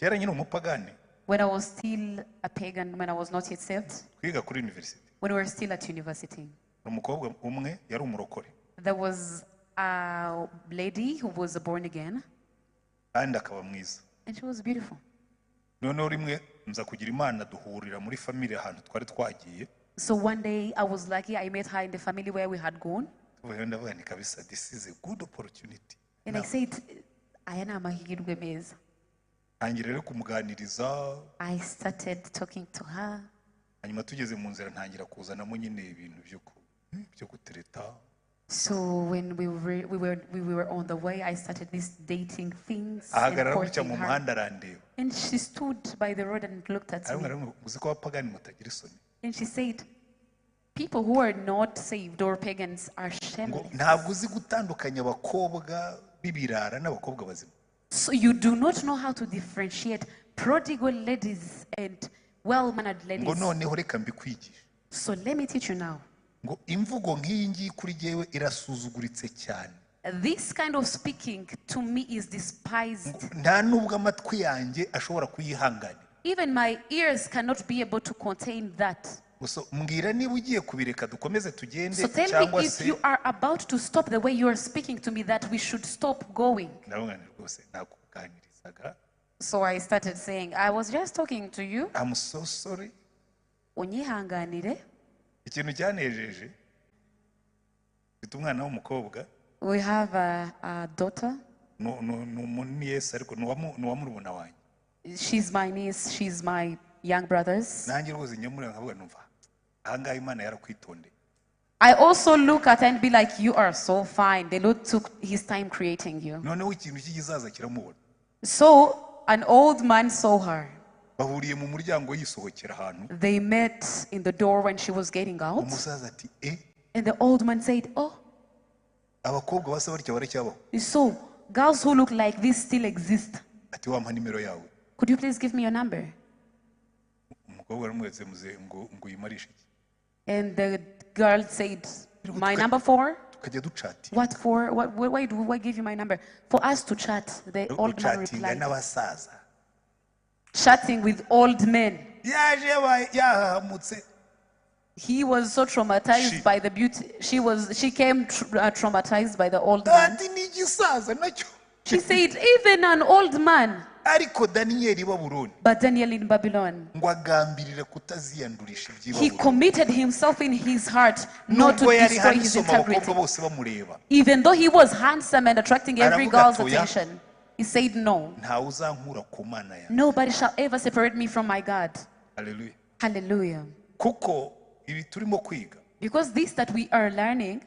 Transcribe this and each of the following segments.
Kera nyine umupagani. When I was still a pagan, when I was not yet saved, Twiga kuri university, when we were still at university, umukobwa umwe yari umurokore, there was a lady who was born again, kandi akaba mwiza. And she was beautiful. Noneho rimwe nza kugira Imana duhurira muri famille ahantu twari twagiye. So one day I was lucky, I met her in the family where we had gone. Tuvuye ndavuga nti kabisa this is a good opportunity. And I said, "Aya ni amahirwe meza." Ntangira rero kumuganiriza. I started talking to her. Hanyuma tugeze mu nzira ntangira kuzanamo nyine ibintu byo gutereta. So when we were on the way, I started this dating things and Ahagarara gutya courting mu her. Muhanda arandeba. And she stood by the road and looked at me. Arambwira ngo uzi ko abapagani mutagira isoni? And she said, "People who are not saved or pagans are Ngo shameless. ntabwo uzi gutandukanya abakobwa b'ibirara n'abakobwa bazima. So you do not know how to differentiate prodigal ladies and well-mannered Ngo ladies. noneho reka mbikwigishe. So let me teach you now. Ngo imvugo nk'iyi ngiyi kuri jyewe irasuzuguritse cyane. This kind of speaking to me is despised. Nta nubwo amatwi yanjye ashobora kuyihanganira. Even my ears cannot be able to contain that. Gusa mbwira niba ugiye kubireka dukomeze tugende So tell me cyangwa if se you are about to stop the way you are speaking to me, that we should stop going." Ndavuga nti rwose nakuganirizaga. So I started saying, "I was just talking to you." I'm so sorry. Unyihanganire. Ikintu cyanejeje, mfite umwana w'umukobwa. We have a daughter. Ni umuniyesi ariko ni uwa murumuna wanjye. She's my niece. She's my young brother's. Nanjye rwose nyamureba nkavuga numva ahangaha Imana yarakwitondeye. I also look at her and be like, "You are so fine. The Lord took his time creating you." Noneho ikintu cy'igisaza kiramubona. So an old man saw her. Bahuriye mu muryango yisohokera ahantu. They met in the door when she was getting out. Umusaza ati e And the old man said, "Oh, abakobwa basa batya baracyabaho? So girls who look like this still exist. Ati wampa nimero yawe? Could you please give me your number?" Umukobwa aramweretse muze ngo ngo uyimarishe iki? And the girl said, "My number for?" Tukajya duchatinga. "What for? Why do I give you my number?" "For us to chat," the old man Guchatinga replied. N'abasaza. Chatting with old men. Yaje yabaye yahahamutse. He was so traumatized by the beauty. She came traumatized by the old man. Ati ni igisaza nacyo. She said, "Even an old man." Ariko Daniyeli i Babuloni, But Daniel in Babylon, ngo agambirira kutaziyandurisha he iby'i Babuloni, committed himself in his heart not to nubwo yari destroy his handsome abakobwa integrity. Bose bamureba. Even though he was handsome and attracting every Aravuga girl's ati, "Oya." attention, he said, "No. Ntawe uzankura ku Mana yanjye. Nobody shall ever separate me from my God." Haleluya. Hallelujah. Kuko ibi turimo kwiga, Because this that we are learning,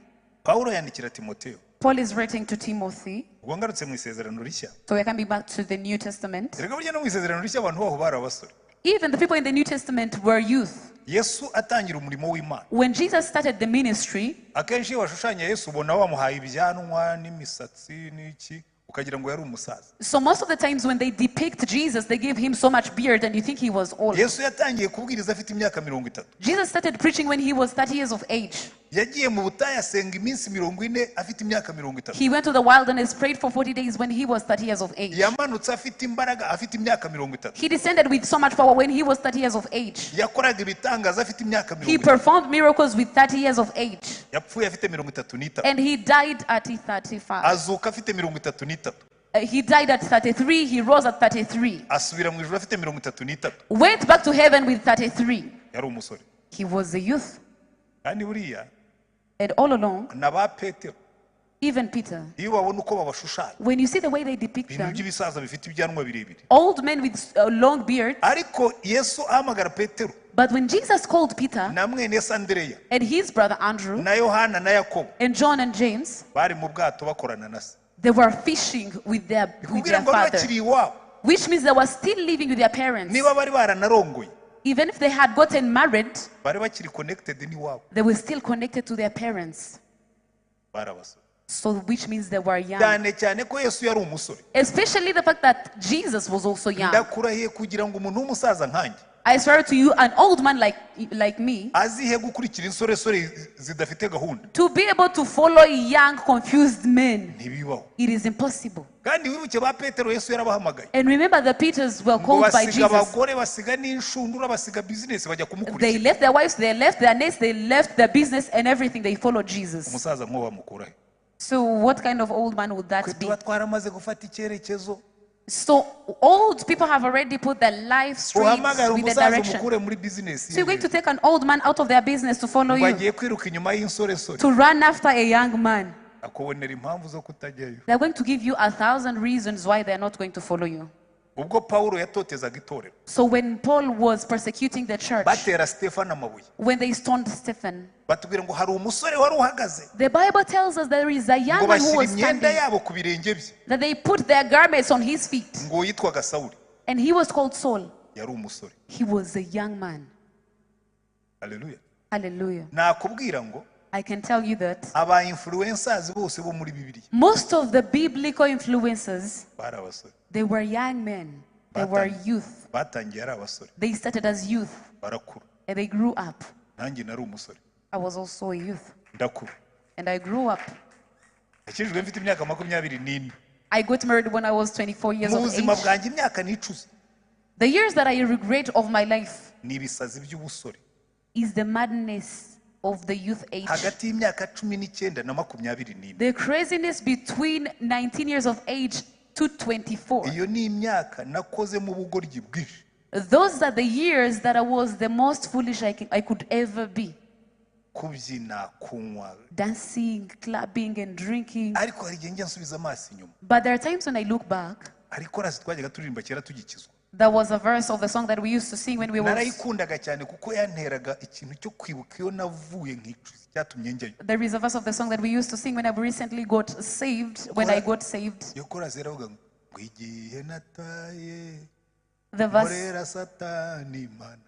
Pawulo yandikira Timoteyo. Paul is writing to Timothy. Ubwo ngarutse mu isezerano rishya. So we're coming back to the New Testament. Erega burya no mu isezerano rishya abantu baho bari abasore. Even the people in the New Testament were youth. Yesu atangira umurimo w'Imana, When Jesus started the ministry, akenshi iyo bashushanya Yesu ubona bamuhaye ibyanwa n'imisatsi n'iki ukagira ngo yari umusaza. So most of the times when they depict Jesus, they give him so much beard and you think he was old. Yesu yatangiye kubwiriza afite imyaka mirongo itatu. Jesus started preaching when he was 30 years of age. Yagiye mu butayu asenga iminsi mirongo ine afite imyaka mirongo itatu. He went to the wilderness, prayed for 40 days when he was 30 years of age. Yamanutse afite imbaraga afite imyaka mirongo itatu. He descended with so much power when he was 30 years of age. Yakoraga ibitangaza afite imyaka He mirongo itatu. Performed miracles with 30 years of age. Yapfuye afite mirongo itatu n'itatu. And he died at 35. Azuka afite mirongo itatu n'itatu. He died at 33. He rose at 33. Asubira mu ijuru afite mirongo itatu n'itatu. Went back to heaven with 33. Yari umusore. He was a youth. Kandi buriya And all along, na ba Petero, even Peter, iyo babona uko babashushanya, when you see the way they depict ibintu them, by'ibisaza bifite ibyanwa birebire. Old men with long beards. Ariko Yesu ahamagara Petero But when Jesus called Peter na mwene se Andereya and his brother Andrew na Yohana na Yakobo, and John and James, bari mu bwato bakorana na se. They were fishing with Kubwira their ngo bari father, bakiri iwabo, which means they were still living with their parents. Niba bari baranarongoye, Even if they had gotten married, bari bakiri connected n'iwabo. They were still connected to their parents. Bari abasore. So, which means they were young. Cyane cyane ko Yesu yari umusore. Especially the fact that Jesus was also young. Ndakurahiye kugira ngo umuntu w'umusaza nkanjye I swear to you, an old man like me, azihe gukurikira insoresore zidafite gahunda? To be able to follow young, confused men, Ntibibaho. It is impossible. Kandi wibuke ba Petero, Yesu yarabahamagaye. And remember, the Peters were Ngo called by basiga Jesus. Abagore, basiga n'inshundura, basiga bizinesi, bajya They kumukurikira. Left their wives, they left their nets, they left their business and everything. They followed Jesus. Umusaza nk'uwo bamukura he? So, what kind of old man would Twe that be? tuba twaramaze gufata icyerekezo. So, old people have already put their life straight Uhamagara with the umusaza direction. umukure muri bizinesi So, you're going to take an old man out of their business to follow ngo you, agiye kwiruka inyuma y'insoresore. To run after a young man. Akubonera impamvu zo kutajyayo. They're going to give you 1,000 reasons why they're not going to follow you. Ubwo Pawulo yatotezaga itorero, So, when Paul was persecuting the church, batera Stefano amabuye, when they stoned Stephen, batubwira ngo hari umusore wari uhagaze, the Bible tells us there is a young ngo man who bashyira was imyenda standing, yabo ku birenge bye, that they put their garments on his feet, ngo yitwaga Sawuli. And he was called Saul. Yari umusore. He was a young man. Haleluya. Hallelujah. Nakubwira ngo I can tell you that aba influencers bose bo muri Bibiliya most of the biblical influencers, bari abasore. They were young men. They were youth. Batangiye ari abasore. They started as youth Barakura. And they grew up. Nanjye nari umusore. I was also a youth Ndakura. And I grew up. Nakijijwe mfite imyaka 24. I got married when I was 24 years Mu of buzima age. bwanjye imyaka nicuza The years that I regret of my life ni ibisazi by'ubusore. Is the madness of the youth age. Hagati y'imyaka 19 na 24. The craziness between 19 years of age to 24. Iyo ni imyaka nakozemo ubugoryi bwinshi. Those are the years that I was the most foolish I could ever be. Kubyina, kunywa. Dancing, clubbing, and drinking. Ariko hari igihe njya nsubiza amaso inyuma. But there are times when I look back, Hari korasi twajyaga turirimba kera tugikizwa. There was a verse of the song that we used to sing when we were. Narayikundaga cyane kuko yanteraga ikintu cyo kwibuka iyo navuye nkicuza icyatumye njyayo. There is a verse of the song that we used to sing when I recently got saved. When I got saved, Iyo korasi yaravuga ngo ngo igihe nataye the verse nkorera Satani Mana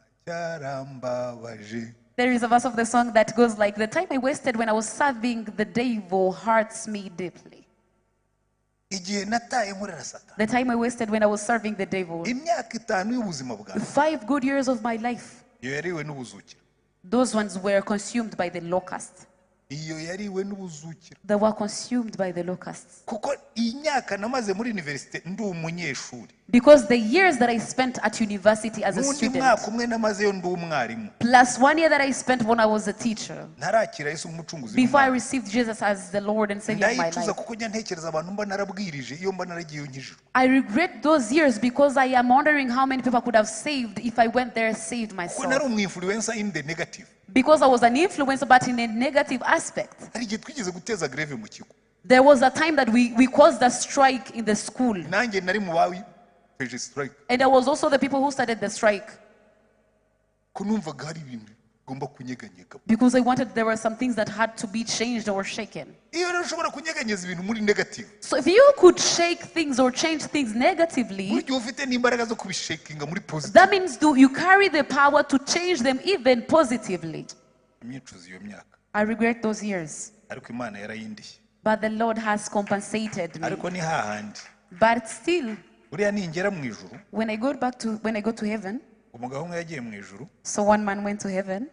cyarambabaje. There is a verse of the song that goes like, "The time I wasted when I was serving the devil hurts me deeply." Igihe nataye nkorera Satani. The time I wasted when I was serving the devil. Imyaka 5 y'ubuzima bwanjye. 5 good years of my life. Iyo yariwe n'ubuzukiro. Those ones were consumed by the locust. Iyo yariwe n'ubuzukiro. They were consumed by the locusts. Kuko iyi myaka namaze muri universite ndi umunyeshuri, Because the years that I spent at university as a n'undi student, mwaka umwe namazeyo ndi umwarimu, plus one year that I spent when I was a teacher, ntarakira Yesu nk'umucunguzi before I w'umwami. Received Jesus as the Lord and Savior of my Ndayicuza life. Kuko njya ntekereza abantu mba narabwirije iyo mba naragiyeyo nkijijwe. I regret those years because I am wondering how many people I could have saved if I went there saved Kuko nari myself. Umwinfluencer in the negative. Because I was an influencer, but in a negative aspect. Hari igihe twigeze guteza grève mu kigo. There was a time that we caused a strike in the school. Nanjye nari mu bawiteje strike. And I was also the people who started the strike. Ko numvaga hari ibintu bigomba kunyeganyega. Because there were some things that had to be changed or shaken. Iyo rero ushobora kunyeganyeza ibintu muri negative, So if you could shake things or change things negatively, burya ufite n'imbaraga zo kubishakinga muri positive. That means do you carry the power to change them even positively. Imyicuzo iyo myaka. I regret those years. Ariko Imana yarayindiye. But the Lord has compensated me. Ariko ni hahandi. But still, Buriya ningera mu ijuru, when I go to heaven, umugabo umwe yagiye mu ijuru, so one man went to heaven.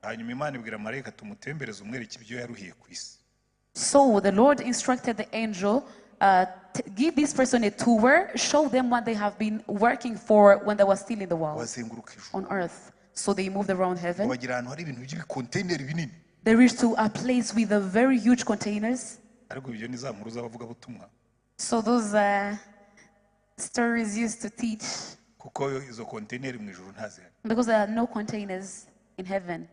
Hanyuma Imana ibwira marayika tumutembereze umwereke ibyo yaruhiye ku isi. So the Lord instructed the angel, give this person a tour, show them what they have been working for when they were still in the world, Bazenguruka ijuru. On earth. So they moved around heaven. Bagera ahantu hari ibintu by'ibikonteyineri binini. They reached to a place with a very huge containers. Ariko ibyo ni za nkuru z'abavugabutumwa. So those stories used to teach, Kuko izo konteyineri mu ijuru ntazihari. Because there are no containers in heaven.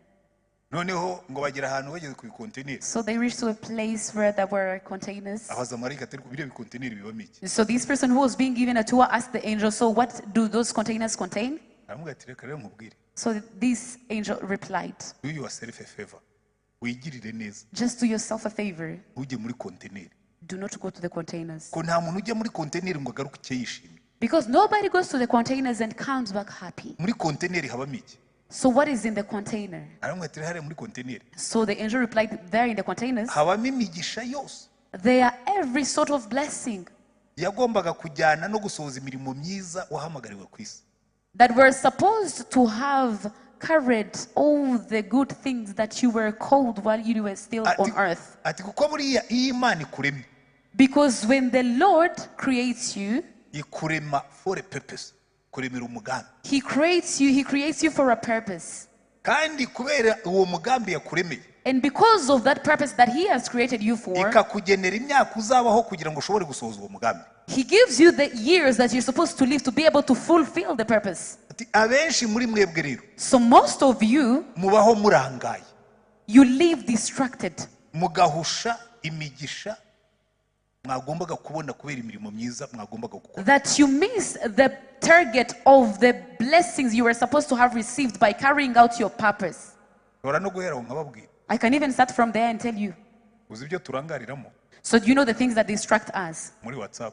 Noneho ngo bagera ahantu bageze ku bikonteyineri, So they reached to a place where there were containers. Abaza marayika ati ariko biriya bikonteyineri bibamo iki? So this person who was being given a tour asked the angel, "So what do those containers contain?" Aramubwira ati reka rero nkubwire. So this angel replied, Do yourself a favor, wigirire neza. "Just do yourself a favor. Ntujye muri konteyineri. Do not go to the containers." Ko nta muntu ujya muri konteyineri ngo agaruke icyo yishimye. Because nobody goes to the containers and comes back happy. Muri konteyineri habamo iki? So what is in the container? Aramubwira ati hariya muri konteyineri So the angel replied, "There in the containers, habamo imigisha yose there are every sort of blessing yagombaga kujyana no gusohoza imirimo myiza wahamagariwe ku isi. That were supposed to have carried all the good things that you were called while you were still Ati, on earth. ati kuko buriya iyo Imana ikuremye, Because when the Lord creates you, ikurema for a purpose, kuremera umugambi. He creates you, He creates you for a purpose. Kandi kubera uwo mugambi yakuremeye, And because of that purpose that He has created you for, ikakugenera imyaka uzabaho kugira ngo ushobore gusohoza uwo mugambi. He gives you the years that you're supposed to live to be able to fulfill the purpose. Ati abenshi muri mwebwe rero So most of you, mubaho murangaye, you live distracted. Mugahusha imigisha mwagombaga kubona kubera imirimo myiza mwagombaga gukora. That you miss the target of the blessings you were supposed to have received by carrying out your purpose. Nshobora no guhera aho nkababwira. I can even start from there and tell you. Uzi ibyo turangariramo? So do you know the things that distract us? Muri WhatsApp,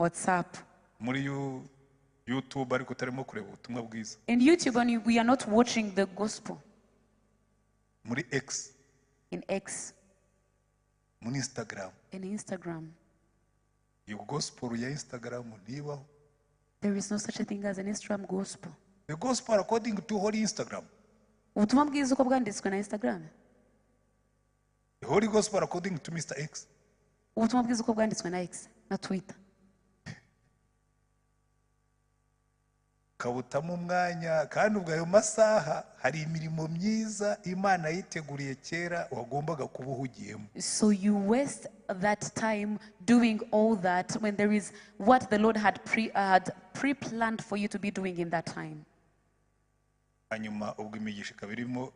WhatsApp. Muri YouTube ariko utarimo kureba ubutumwa bwiza, In YouTube, when we are not watching the gospel. Muri X, In X, muri Instagram. In Instagram. Iyo gospel ya Instagram ntibaho. There is no such a thing as an Instagram gospel. The gospel according to holy Instagram. Ubutumwa bwiza uko bwanditswe na Instagram. The holy gospel according to Mr. X. Ubutumwa bwiza uko bwanditswe na X, na Twitter. Kabutamo umwanya, kandi ubwo ayo masaha hari imirimo myiza Imana yiteguriye kera wagombaga kuba uhugiyemo. So you waste that time doing all that when there is what the Lord had pre-planned for you to be doing in that time. Hanyuma ubwo imigisha ikaba irimo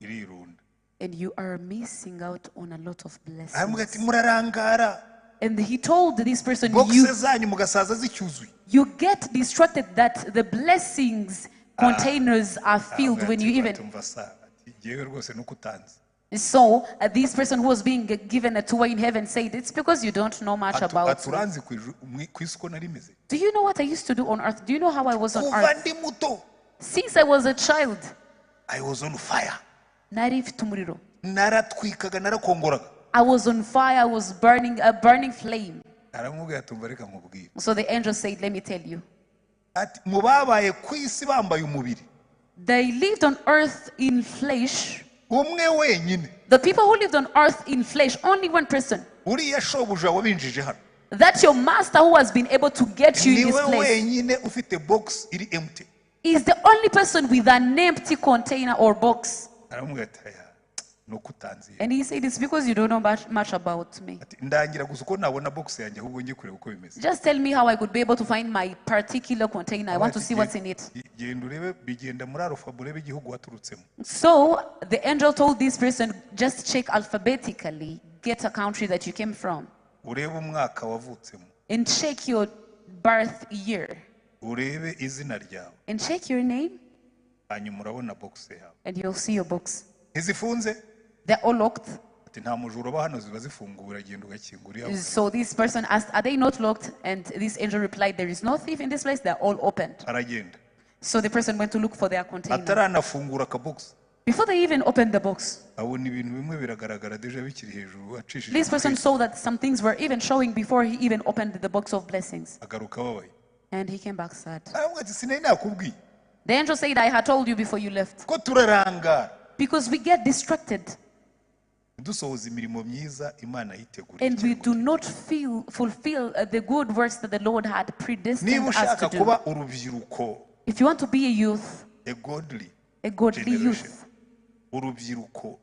irirunda. And you are missing out on a lot of Aramubwira ati blessings. Murarangara, And he told this person, box you, zanyu mugasaza zicyuzuye. you get distracted that the blessings containers are filled Aramubwira when ati, you even. ati, "Umva sa," ati, "Jyewe rwose nuko utanzi." So this person who was being given a tour in heaven said, "It's because you don't know much Ati- about ati me." uranzi ku isi uko nari meze? Do you know what I used to do on earth? Do you know how I was on Kuva earth? ndi muto, Since I was a child, I was on fire. Nari mfite umuriro. Naratwikaga, narakongoraga. I was on fire, I was burning a burning flame. Aramubwira ati umva reka nkubwire. So the angel said, "Let me tell you." Ati mu babaye ku isi bambaye umubiri, They lived on earth in flesh. Umwe wenyine, The people who lived on earth in flesh, only one person. Uriya shobuja wabinjije hano, That's your master who has been able to get you in this niwe place, wenyine ufite box iri empty. is the only person with an empty container or box. Aramubwira ati aya ni uko utanzi. And he said, "It's because you don't know much, much about me. Ati ndangira gusa uko nabona box yanjye ahubwo njye kureba uko bimeze. Just tell me how I could be able to find my particular container. I want to see what's in it." Genda urebe bigenda muri alphabet urebe igihugu waturutsemo. So the angel told this person, "Just check alphabetically, get a country that you came from, Urebe umwaka wavutsemo, and check your birth year, urebe izina ryawe, and check your name, hanyuma urabona box yawe. And you'll see your box." Ntizifunze? They're all locked. Ati nta mujura uba hano, ziba zifunguye, uragenda ugakingura iyawe. So this person asked, "Are they not locked?" And this angel replied, "There is no thief in this place, they're all opened." Aragenda. So the person went to look for their container. Ataranafungura akabogisi, Before they even opened the box, abona ibintu bimwe biragaragara déjà bikiri hejuru acishije this person bugufi. saw that some things were even showing before he even opened the box of blessings. Agaruka ababaye. And he came back sad. Aramubwira ati sinari nakubwiye The angel said, "I had told you before you left." ko turarangara, Because we get distracted dusohoza imirimo myiza Imana yiteguriye. And we do not fulfill the good works that the Lord had predestined Niba us ushaka to do. kuba urubyiruko, If you want to be a youth, a godly a godly generation, youth, urubyiruko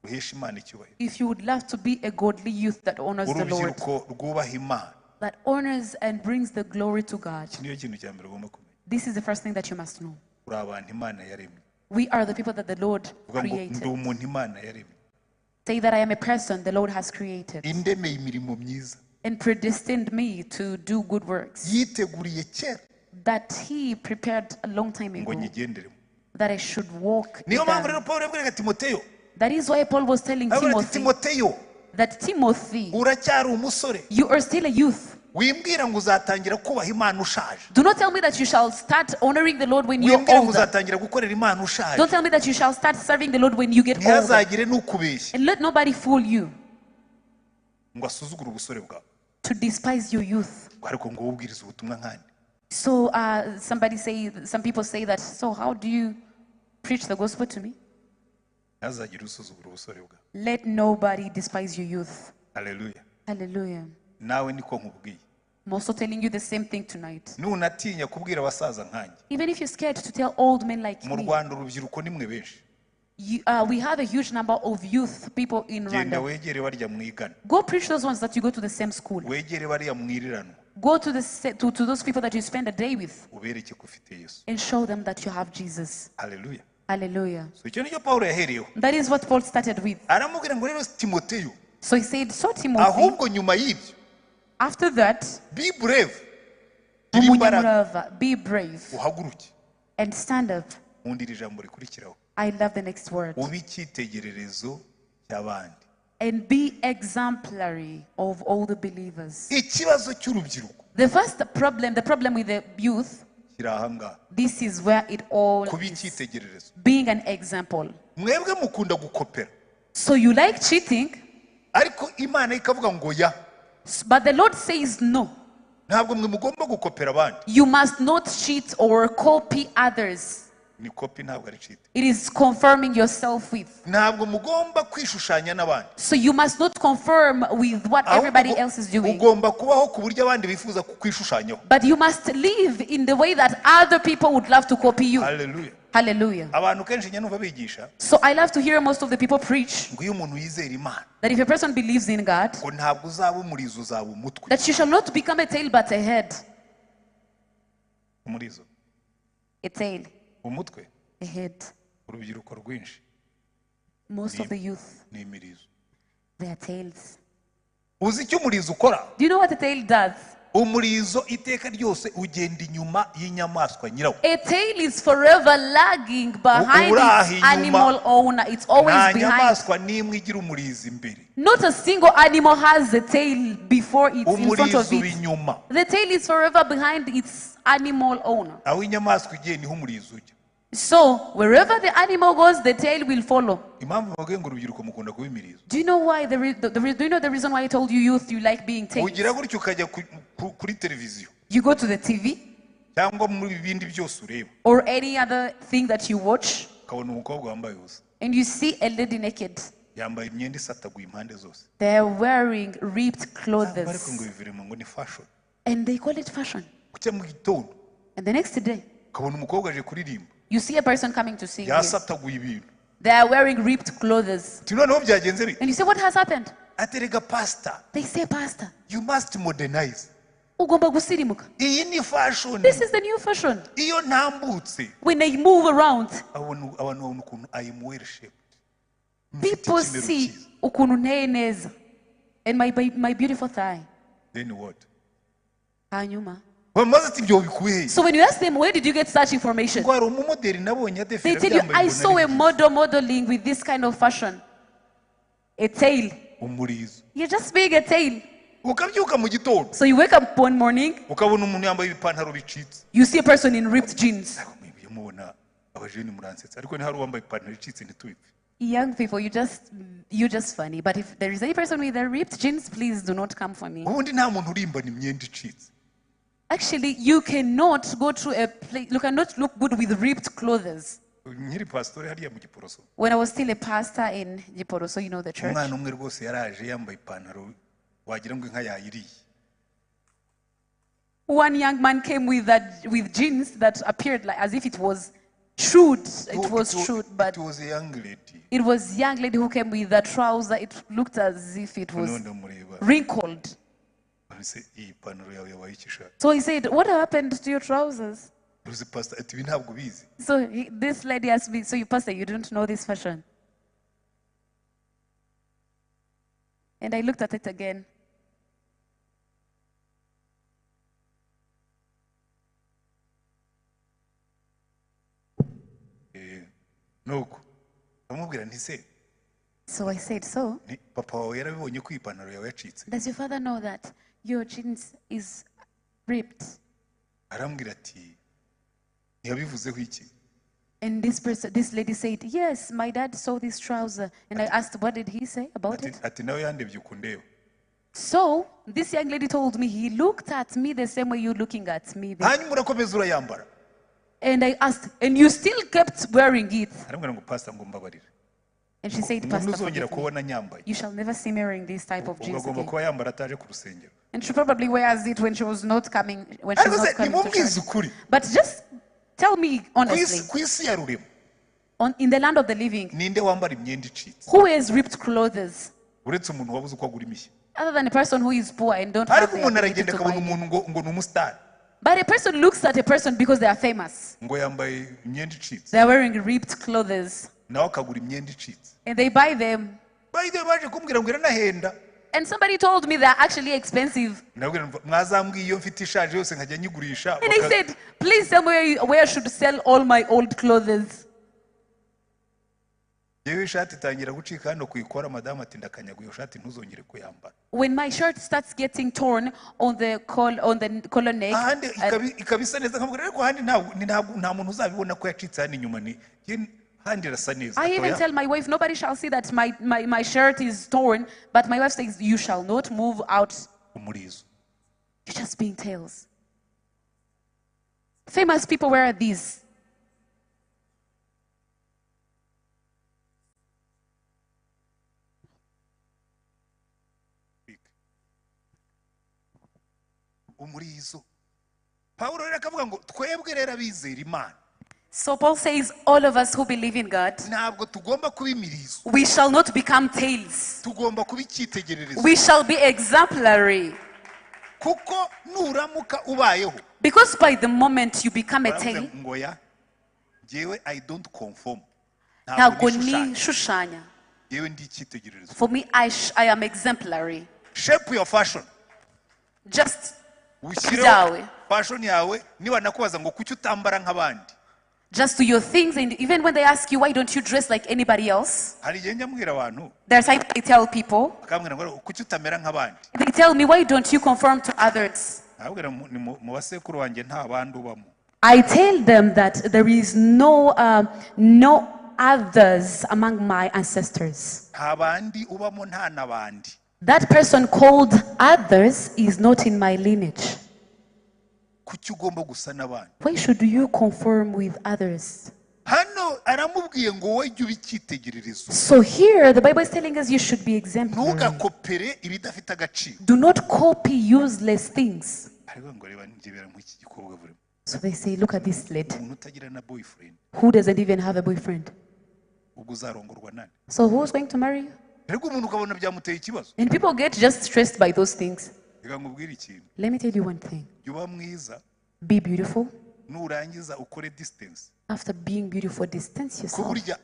ruhesha Imana icyubahiro, if you would love to be a godly youth that honors the Lord, urubyiruko rwubaha Imana, that honors and brings the glory to God, iki niyo kintu cya mbere ugomba kumenya. This is the first thing that you must know. Uri abantu Imana yaremye. We are the people that the Lord Uvuga ngo ndi created. Umuntu Imana yaremye, Say that I am a person the Lord has created indemeye imirimo myiza, and predestined me to do good works yiteguriye kera that He prepared a long time ngo ago nyigenderemo. That I should walk in Niyo mpamvu them. rero Paul yabwiraga Timoteyo, That is why Paul was telling arabwira ati Timothy Timoteyo, that Timothy, uracyari umusore, you are still a youth. Wimbwira ngo uzatangira kubaha Imana ushaje. Do not tell me that you shall start honoring the Lord when you're Wimbwira ngo older. uzatangira gukorera Imana ushaje. Don't tell me that you shall start serving the Lord when you get older. Ntihazagire n'ukubeshya And let nobody fool you ngo asuzugure ubusore bwawe, to despise your youth. ngo ariko ngo wowe ubwiriza ubutumwa nkande. So some people say that, so how do you preach the gospel to me? Ntazagire usuzugura ubusore bwawe. Let nobody despise your youth. Haleluya. Hallelujah. Nawe niko nkubwiye. I'm also telling you the same thing tonight. Nunatinya kubwira abasaza nkanjye. Even if you're scared to tell old men like Mu me, Rwanda urubyiruko nimwe benshi. We have a huge number of youth people in Genda Rwanda. wegere barya mwigana. Go preach those ones that you go to the same school. Wegere bariya mwiriranwa. Go to, the, se- to those people that you spend a day with Ubereke ko ufite Yesu. and show them that you have Jesus. Haleluya. Hallelujah. So icyo nicyo Pawulo yahereyeho. That is what Paul started with. Aramubwira ngo rero Timoteyo, So he said, so Timothy, ahubwo nyuma y'ibyo, after that, be brave. Gira imbaraga, Umunyamurava, be brave uhaguruke. and stand up. Nkunda iri jambo rikurikiraho. I love the next word. Ube icyitegererezo cy'abandi. And be exemplary of all the believers. Ikibazo cy'urubyiruko The first problem, the problem with the youth, kiri aha ngaha. this is where it all Kuba is. icyitegererezo. Being an example. Mwebwe mukunda gukopera. So you like cheating, Ariko Imana ikavuga ngo ya. but the Lord says no. Ntabwo mwe mugomba gukopera abandi. You must not cheat or copy others. Ni kopi ntabwo ari cheat. It is confirming yourself with. Ntabwo mugomba kwishushanya n'abandi. So you must not conform with what Ahubwo everybody else is doing. ugomba kubaho ku buryo abandi bifuza kukwishushanyaho. But you must live in the way that other people would love to copy you. Haleluya. Hallelujah. Abantu kenshi njya numva bigisha So I love to hear most of the people preach ngo iyo umuntu yizera Imana that if a person believes in God, ngo ntabwo uzaba umurizo uzaba umutwe. that you shall not become a tail but a head. Umurizo. A tail, Umutwe. a head. Urubyiruko rwinshi Most of the youth, ni imirizo. they are tails. Uzi icyo umurizo ukora? Do you know what a tail does? Umurizo iteka ryose ugenda inyuma y'inyamaswa nyirawo. A tail is forever lagging behind Uraha its inyuma. animal owner. It's always Nta behind. nyamaswa n'imwe igira umurizo imbere. Not a single animal has a tail before it's in front of Umurizo uba it. inyuma. The tail is forever behind its animal owner. Aho inyamaswa igiye niho umurizo ujya. So wherever the animal goes, the tail will follow. Impamvu bavuga ngo urubyiruko mukunda kuba imirizo. Do you know why the, re- the, re- do you know the reason why I told you youth you like being tails? Ugira gutyo ukajya kuri televiziyo You go to the TV cyangwa muri bindi byose ureba or any other thing that you watch ukabona umukobwa wambaye ubusa and you see a lady naked. yambaye imyenda isataguye impande zose. They're wearing ripped Ariko ngo clothes biviremo ngo ni fashion. and they call it fashion. Ucya mu gitondo And the next day, ukabona umukobwa aje kuririmba you see a person coming to sing. Here. yasataguye ibintu. They are wearing ripped clothes. Uti noneho byagenze bite? And you say, what has happened? Aterega pastor, They say, Pastor, you must modernize. ugomba gusirimuka. Iyi ni fashion. This is the new fashion. Iyo ntambutse When they move around, abantu babona ukuntu I am well shaped. Mfite people ikimero see cyiza. ukuntu nteye neza. And my beautiful thigh. Then what? Hanyuma. Bamaze ati ibyo bikuye he? So when you ask them, where did you get such information? Ngo hari umumodeli nabonye They adefira tell you, byambaye I ngo saw nari a byiza." model modeling with this kind of fashion. A tail. Umurizo. You're just being a tail. Ukabyuka mu gitondo So you wake up one morning, ukabona umuntu yambaye ibipantaro bicitse. you see a person in ripped jeans. Ariko mwebwe mubona abajeni muransetsa ariko ntihari uwambaye ipantaro icitse ntitubipfe. Young people, you're just funny. But if there is any person with a ripped jeans, please do not come for me. Ubundi nta muntu urimbana imyenda icitse. Actually, you cannot go to a place, you cannot look good with ripped clothes. Nkiri pasitori hariya mu Giporoso. When I was still a pastor in Giporoso, you know the church. Umwana umwe rwose yaraje yambaye ipantaro wagira ngo inka yayiriye. One young man came with jeans that appeared like as if it was chewed. It was chewed, but It was a young lady. it was young lady who came with a trouser. It looked as if it was Noneho ndamureba. wrinkled. Ese iyi pantaro yawe yabaye iki sha? So he said, what happened to your trousers? Uzi pastor ati ibi ntabwo ubizi. So this lady asked me, so you pastor, you don't know this fashion? And I looked at it again. Nuko ndamubwira nti se So I said, so ni papa wawe yarabibonye ko iyi pantaro yawe yacitse? does your father know that your jeans is ripped? Arambwira ati ntiyabivuzeho iki? And this lady said, yes, my dad saw this trouser. And I asked, what did he say about Ati, it? ati nawe yandebye ukundeba. So this young lady told me, he looked at me the same way you're looking at me, babe. Hanyuma urakomeza urayambara. And I asked, and you still kept wearing it? Aramubwira ngo pastor, ngo mbabarire. And she said, Ngo Pastor, ntuzongera forgive me. Kubona nyambaye. You shall never see me wearing this type of Ubwo jeans agomba again. Kuba yambara ataje ku rusengero. And she probably wears it when she was not coming, when she's Ariko se not coming to nimubwize church. Ukuri. But just tell me Ku isi- honestly, ku isi ya rurema, in the land of the living, ninde wambara imyenda icitse who wears ripped clothes? Uretse umuntu wabuze uko agura imishya. Other than a person who is poor and don't have Ariko the umuntu ability aragenda to akabona buy it. umuntu ngo ngo ni umusitari, But a person looks at a person because they are famous. Ngo yambaye imyenda icitse, They are wearing ripped clothes nawe akagura imyenda icitse. And they buy them. By the way, baje kumbwira ngo iranahenda. And somebody told me they're actually expensive. Ndababwira ngo mwazambwiye iyo mfite ishaje yose nkajya nyigurisha. And I said, please tell me where I should sell all my old clothes. Yewe ishati itangira gucika hano kuyikora, madamu ati ndakanyaga iyo shati ntuzongere kuyambara. When my shirt starts getting torn on the collar neck, Ahandi ikaba isa neza, nkamubwira ariko ahandi ntabwo nta muntu uzabibona ko yacitse hano inyuma, ni ye- handi irasa neza. I even Atoya. tell my wife, nobody shall see that my shirt is torn. But my wife says, you shall not move out. Umurizo. You're just being tails. Famous people wear these. Umurizo. Pawulo rero akavuga ngo twebwe rero abizera Imana, So Paul says, all of us who believe in God, ntabwo tugomba kuba imirizo, we shall not become tails. Tugomba kuba icyitegererezo. We shall be exemplary. Kuko nuramuka ubayeho, Because by the moment you become a baravuze tail, ngo ya njyewe I don't conform, ntabwo ntabwo nishushanya, nishushanya. njyewe ndi icyitegererezo. For me, I am exemplary. Shape your fashion. Just ushyireho byawe. Fashion yawe, niba nakubaza ngo kuki utambara nk'abandi, Just do your things. And even when they ask you, why don't you dress like anybody else? Hari igihe njya mbwira abantu, There are times I tell people, bakambwira ngo kuki utamera nk'abandi, they tell me, why don't you conform to others? Nkababwira ni mu basekuru banjye nta bandi ubamo. I tell them that there is no others among my ancestors. Nta bandi ubamo, nta n'abandi. That person called others is not in my lineage. Kuki ugomba gusa n'abandi? Why should you conform with others? Hano aramubwiye ngo wowe jya uba icyitegererezo. So here, the Bible is telling us you should be exemplary. Ntugakopere ibidafite agaciro. Do not copy useless things. Ariko ngo reba ndebera nk'iki gikobwa burimo, So they say, look at this lady umuntu utagira na boyfriend, who doesn't even have a boyfriend. Ubwo uzarongorwa nani? So who's going to marry you? Ariko umuntu ukabona byamuteye ikibazo. And people get just stressed by those things. Reka nkubwire ikintu. Let me tell you one thing. Jya uba mwiza, Be beautiful. Nurangiza ukore distance. After being beautiful, distance Ko yourself. burya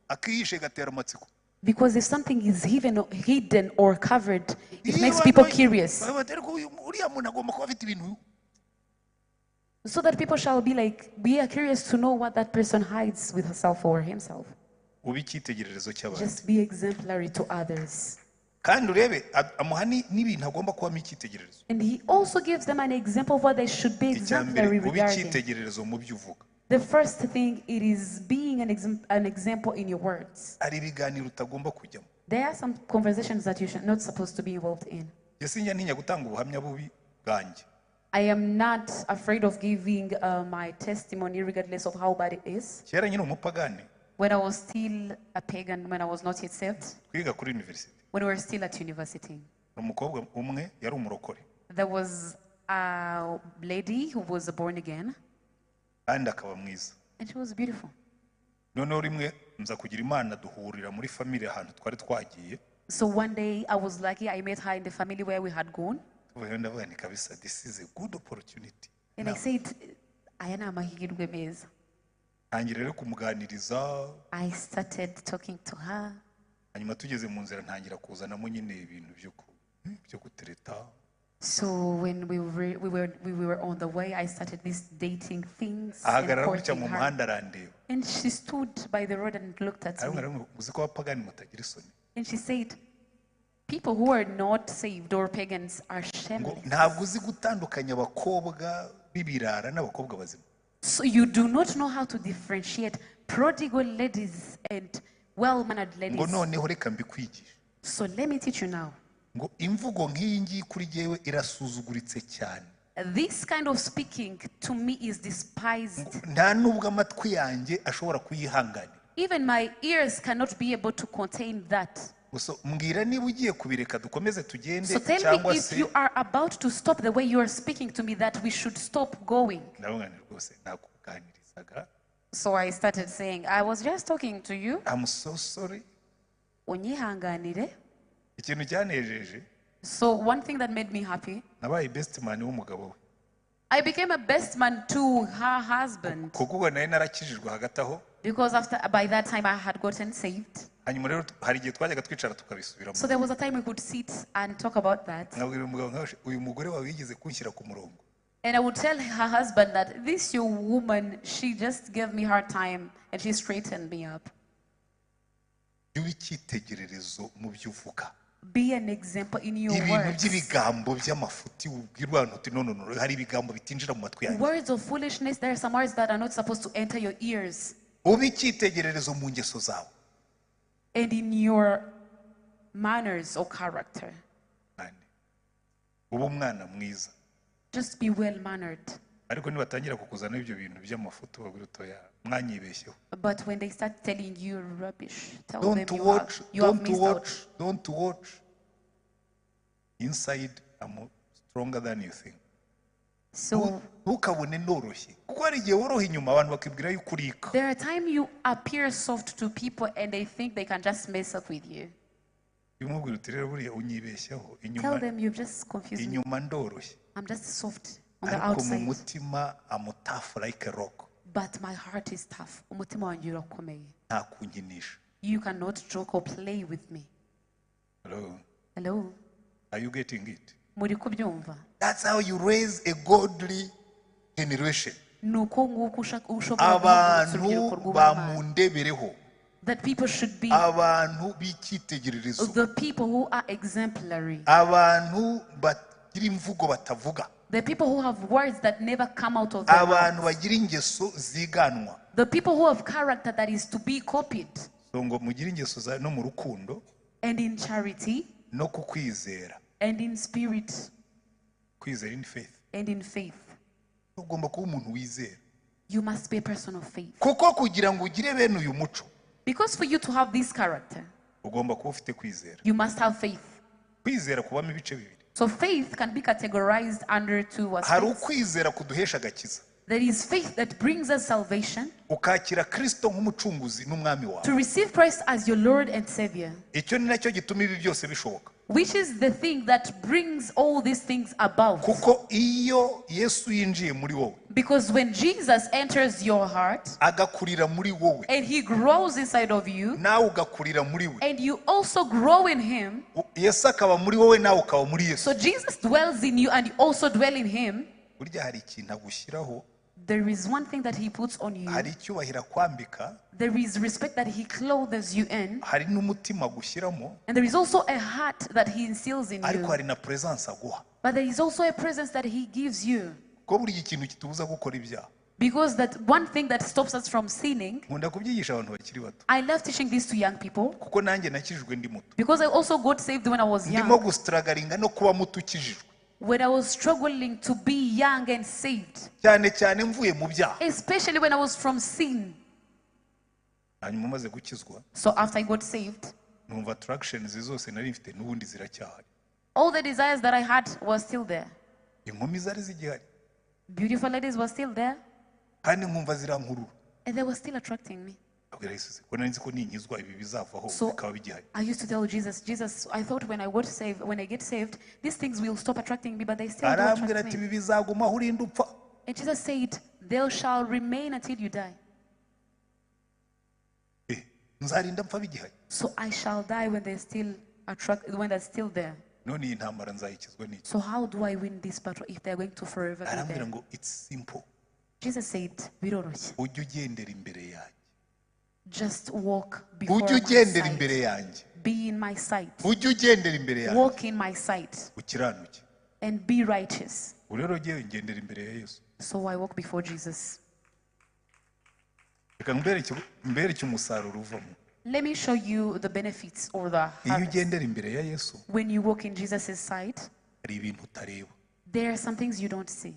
akihishe gatera amatsiko. Because if something is hidden or covered, it Iyo makes abantu people curious. Baba ariko uriya muntu agomba kuba afite ibintu. So that people shall be like, we are curious to know what that person hides with herself or himself. Ube icyitegererezo cy'abantu. Just be exemplary to others. Kandi urebe amuha n'ibintu agomba kubamo icyitegererezo. And he also gives them an example of what they should be Icya mbere, exemplary ube regarding. icyitegererezo mu byo uvuga. The first thing, it is being an example in your words. Hari ibiganiro utagomba kujyamo. There are some conversations that you should not supposed to be involved in. Njye sinjya ntinya gutanga ubuhamya bubi bwanjye. I am not afraid of giving my testimony, regardless of how bad it is. Kera nyine umupagani, When I was still a pagan, when I was not yet saved, twiga kuri university, when we were still at university, umukobwa umwe yari umurokore, there was a lady who was born again, kandi akaba mwiza. And she was beautiful. Noneho rimwe nza kugira Imana duhurira muri famille ahantu twari twagiye. So one day I was lucky, I met her in the family where we had gone. Tuvuye ndavuga ni kabisa, this is a good opportunity. And I said, aya ni amahirwe meza. Ntangira rero kumuganiriza. I started talking to her. Hanyuma tugeze mu nzira ntangira kuzanamo nyine ibintu byo gutereta. So when we were on the way, I started this dating things and Ahagarara gutya courting mu her. muhanda arandeba. And she stood by the road and looked at me. Arambwira ngo uzi ko abapagani mutagira isoni, And she said, people who are not saved or pagans are ngo shameless. ntabwo uzi gutandukanya abakobwa b'ibirara n'abakobwa bazima. So you do not know how to differentiate prodigal ladies and well-mannered Ngo ladies. noneho reka mbikwigishe. So let me teach you now. Ngo imvugo nk'iyi ngiyi kuri jyewe irasuzuguritse cyane. This kind of speaking to me is despised. Nta nubwo amatwi yanjye ashobora kuyihanganira. Even my ears cannot be able to contain that. Gusa mbwira niba ugiye kubireka dukomeze tugende So tell me cyangwa if se you are about to stop the way you are speaking to me, that we should stop going. Ndavuga nti rwose nakuganirizaga. So I started saying, "I was just talking to you." I'm so sorry. Unyihanganire. Ikintu cyanejeje, So one thing that made me happy, nabaye best man w'umugabo we. I became a best man to her husband Kuko ubwo nari narakijijwe hagati aho. Because after by that time I had gotten saved. Hanyuma rero hari igihe twajyaga twicara tukabisubiramo. So there was a time we could sit and talk about that. Nkabwira umugabo nkawe uyu mugore wawe yigeze kunshyira ku murongo. And I would tell her husband that this your woman, she just gave me hard time and she straightened me up. Jya uba icyitegererezo mu byo uvuga. Be an example in your Ibintu words. By'ibigambo by'amafuti ubwira abantu uti no, no, no, hari ibigambo bitinjira mu matwi yanjye. Words of foolishness, there are some words that are not supposed to enter your ears Ube icyitegererezo mu ngeso zawe. And in your manners or character. Ane. Ube umwana mwiza. Just be well mannered. Ariko nibatangira kukuzana ibyo bintu by'amafuti ubabwira uti oya mwanyibeshyeho. But when they start telling you rubbish, tell them Don't you watch, have, you have don't missed out. watch, don't watch. Inside I'm stronger than you think. So Ntukabone noroshye kuko hari igihe woroha inyuma abantu bakibwira yuko urika. There are times you appear soft to people and they think they can just mess up with you. Umubwira uti rero buriya unyibeshyaho inyuma. Tell them, "You've just confused me. Inyuma ndoroshye. I'm just soft on the Ariko mu outside. Mutima I'm tough like a rock. But my heart is tough. Umutima wanjye urakomeye." Nta kunkinisha. You cannot joke or play with me. Hello? Hello? Are you getting it? Muri kubyumva? That's how you raise a godly generation. Ni uko nguko ushobora guhagurutsa Abantu urubyiruko rwubaha Imana. bamundebereho. That people should be Abantu b'icyitegererezo. The people who are exemplary. Abantu bagira imvugo batavuga. The people who have words that never come out of their Abantu mouths. Bagira ingeso ziganwa. The people who have character that is to be copied. So ngo mugire ingeso za no mu rukundo And in charity no ku kwizera. And in spirit Kwizera in faith. And in faith. Ugomba kuba umuntu wizera. You must be a person of faith. Kuko kugira ngo ugire bene uyu muco, Because for you to have this character, ugomba kuba ufite kwizera. You must have faith. Kwizera kubamo ibice bibiri. So faith can be categorized under two Hari aspects. Ukwizera kuduhesha agakiza. There is faith that brings us salvation, Ukakira Kristo nk'umucunguzi n'umwami wawe. To receive Christ as your Lord and Savior, Icyo ni nacyo gituma ibi byose bishoboka. Which is the thing that brings all these things about. Kuko iyo Yesu yinjiye muri wowe, Because when Jesus enters your heart agakurira muri wowe, and he grows inside of you, nawe ugakurira muri we, and you also grow in him, Yesu akaba muri wowe nawe ukaba muri Yesu, so Jesus dwells in you and you also dwell in him. Burya hari ikintu agushyiraho. There is one thing that he puts on you. Hari icyubahiro akwambika. There is respect that he clothes you in. Hari n'umutima agushyiramo. And there is also a heart that he instills in Ariko you. Hari na presence aguha. But there is also a presence that he gives you. Kuko burya ikintu kitubuza gukora ibyaha, Because that one thing that stops us from sinning, nkunda kubyigisha abantu bakiri bato, I love teaching this to young people kuko nanjye nakijijwe ndi muto. Because I also got saved when I was Ndimo young. Gustrugglinga no kuba muto ukijijwe. When I was struggling to be young and saved, Cyane cyane mvuye mu byaha. Especially when I was from sin. Hanyuma umaze gukizwa, So after I got saved, numva attractions zose nari mfite n'ubundi ziracyahari. All the desires that I had were still there. Inkumi zari zigihari. Beautiful ladies were still there, Kandi nkumva zirankurura. And they were still attracting me. Abwira Yesu ko nari nzi ko ninkizwa ibi bizavaho So bikaba bigihari. I used to tell Jesus, "Jesus, I thought when I got saved, when I get saved, these things will stop attracting me, but they still do Arambwira attract ati me." ibi bizagumaho urinda upfa. And Jesus said, "They shall remain until you die." Eh, nzarinda mpfa bigihari. So I shall die when they're still attract when they're still there. None iyi ntambara nzayikizwa n'iki? So how do I win this battle if they're going to forever be Arambwira there? ngo it's simple. Jesus said, "Biroroshye. Ujye ugendera imbere yanjye. Just walk before Ujye my ugendera sight. Imbere yanjye. Be in my sight. Ujye ugendera imbere yanjye. Walk in my sight Ukiranuke." And be righteous." Ubu rero ngewe ngendera imbere ya Yesu. So I walk before Jesus. Reka mbereke umusaruro uvamo. Let me show you the benefits or the Iyo harvest. ugendera imbere ya Yesu, When you walk in Jesus' sight, hari ibintu utareba. There are some things you don't see.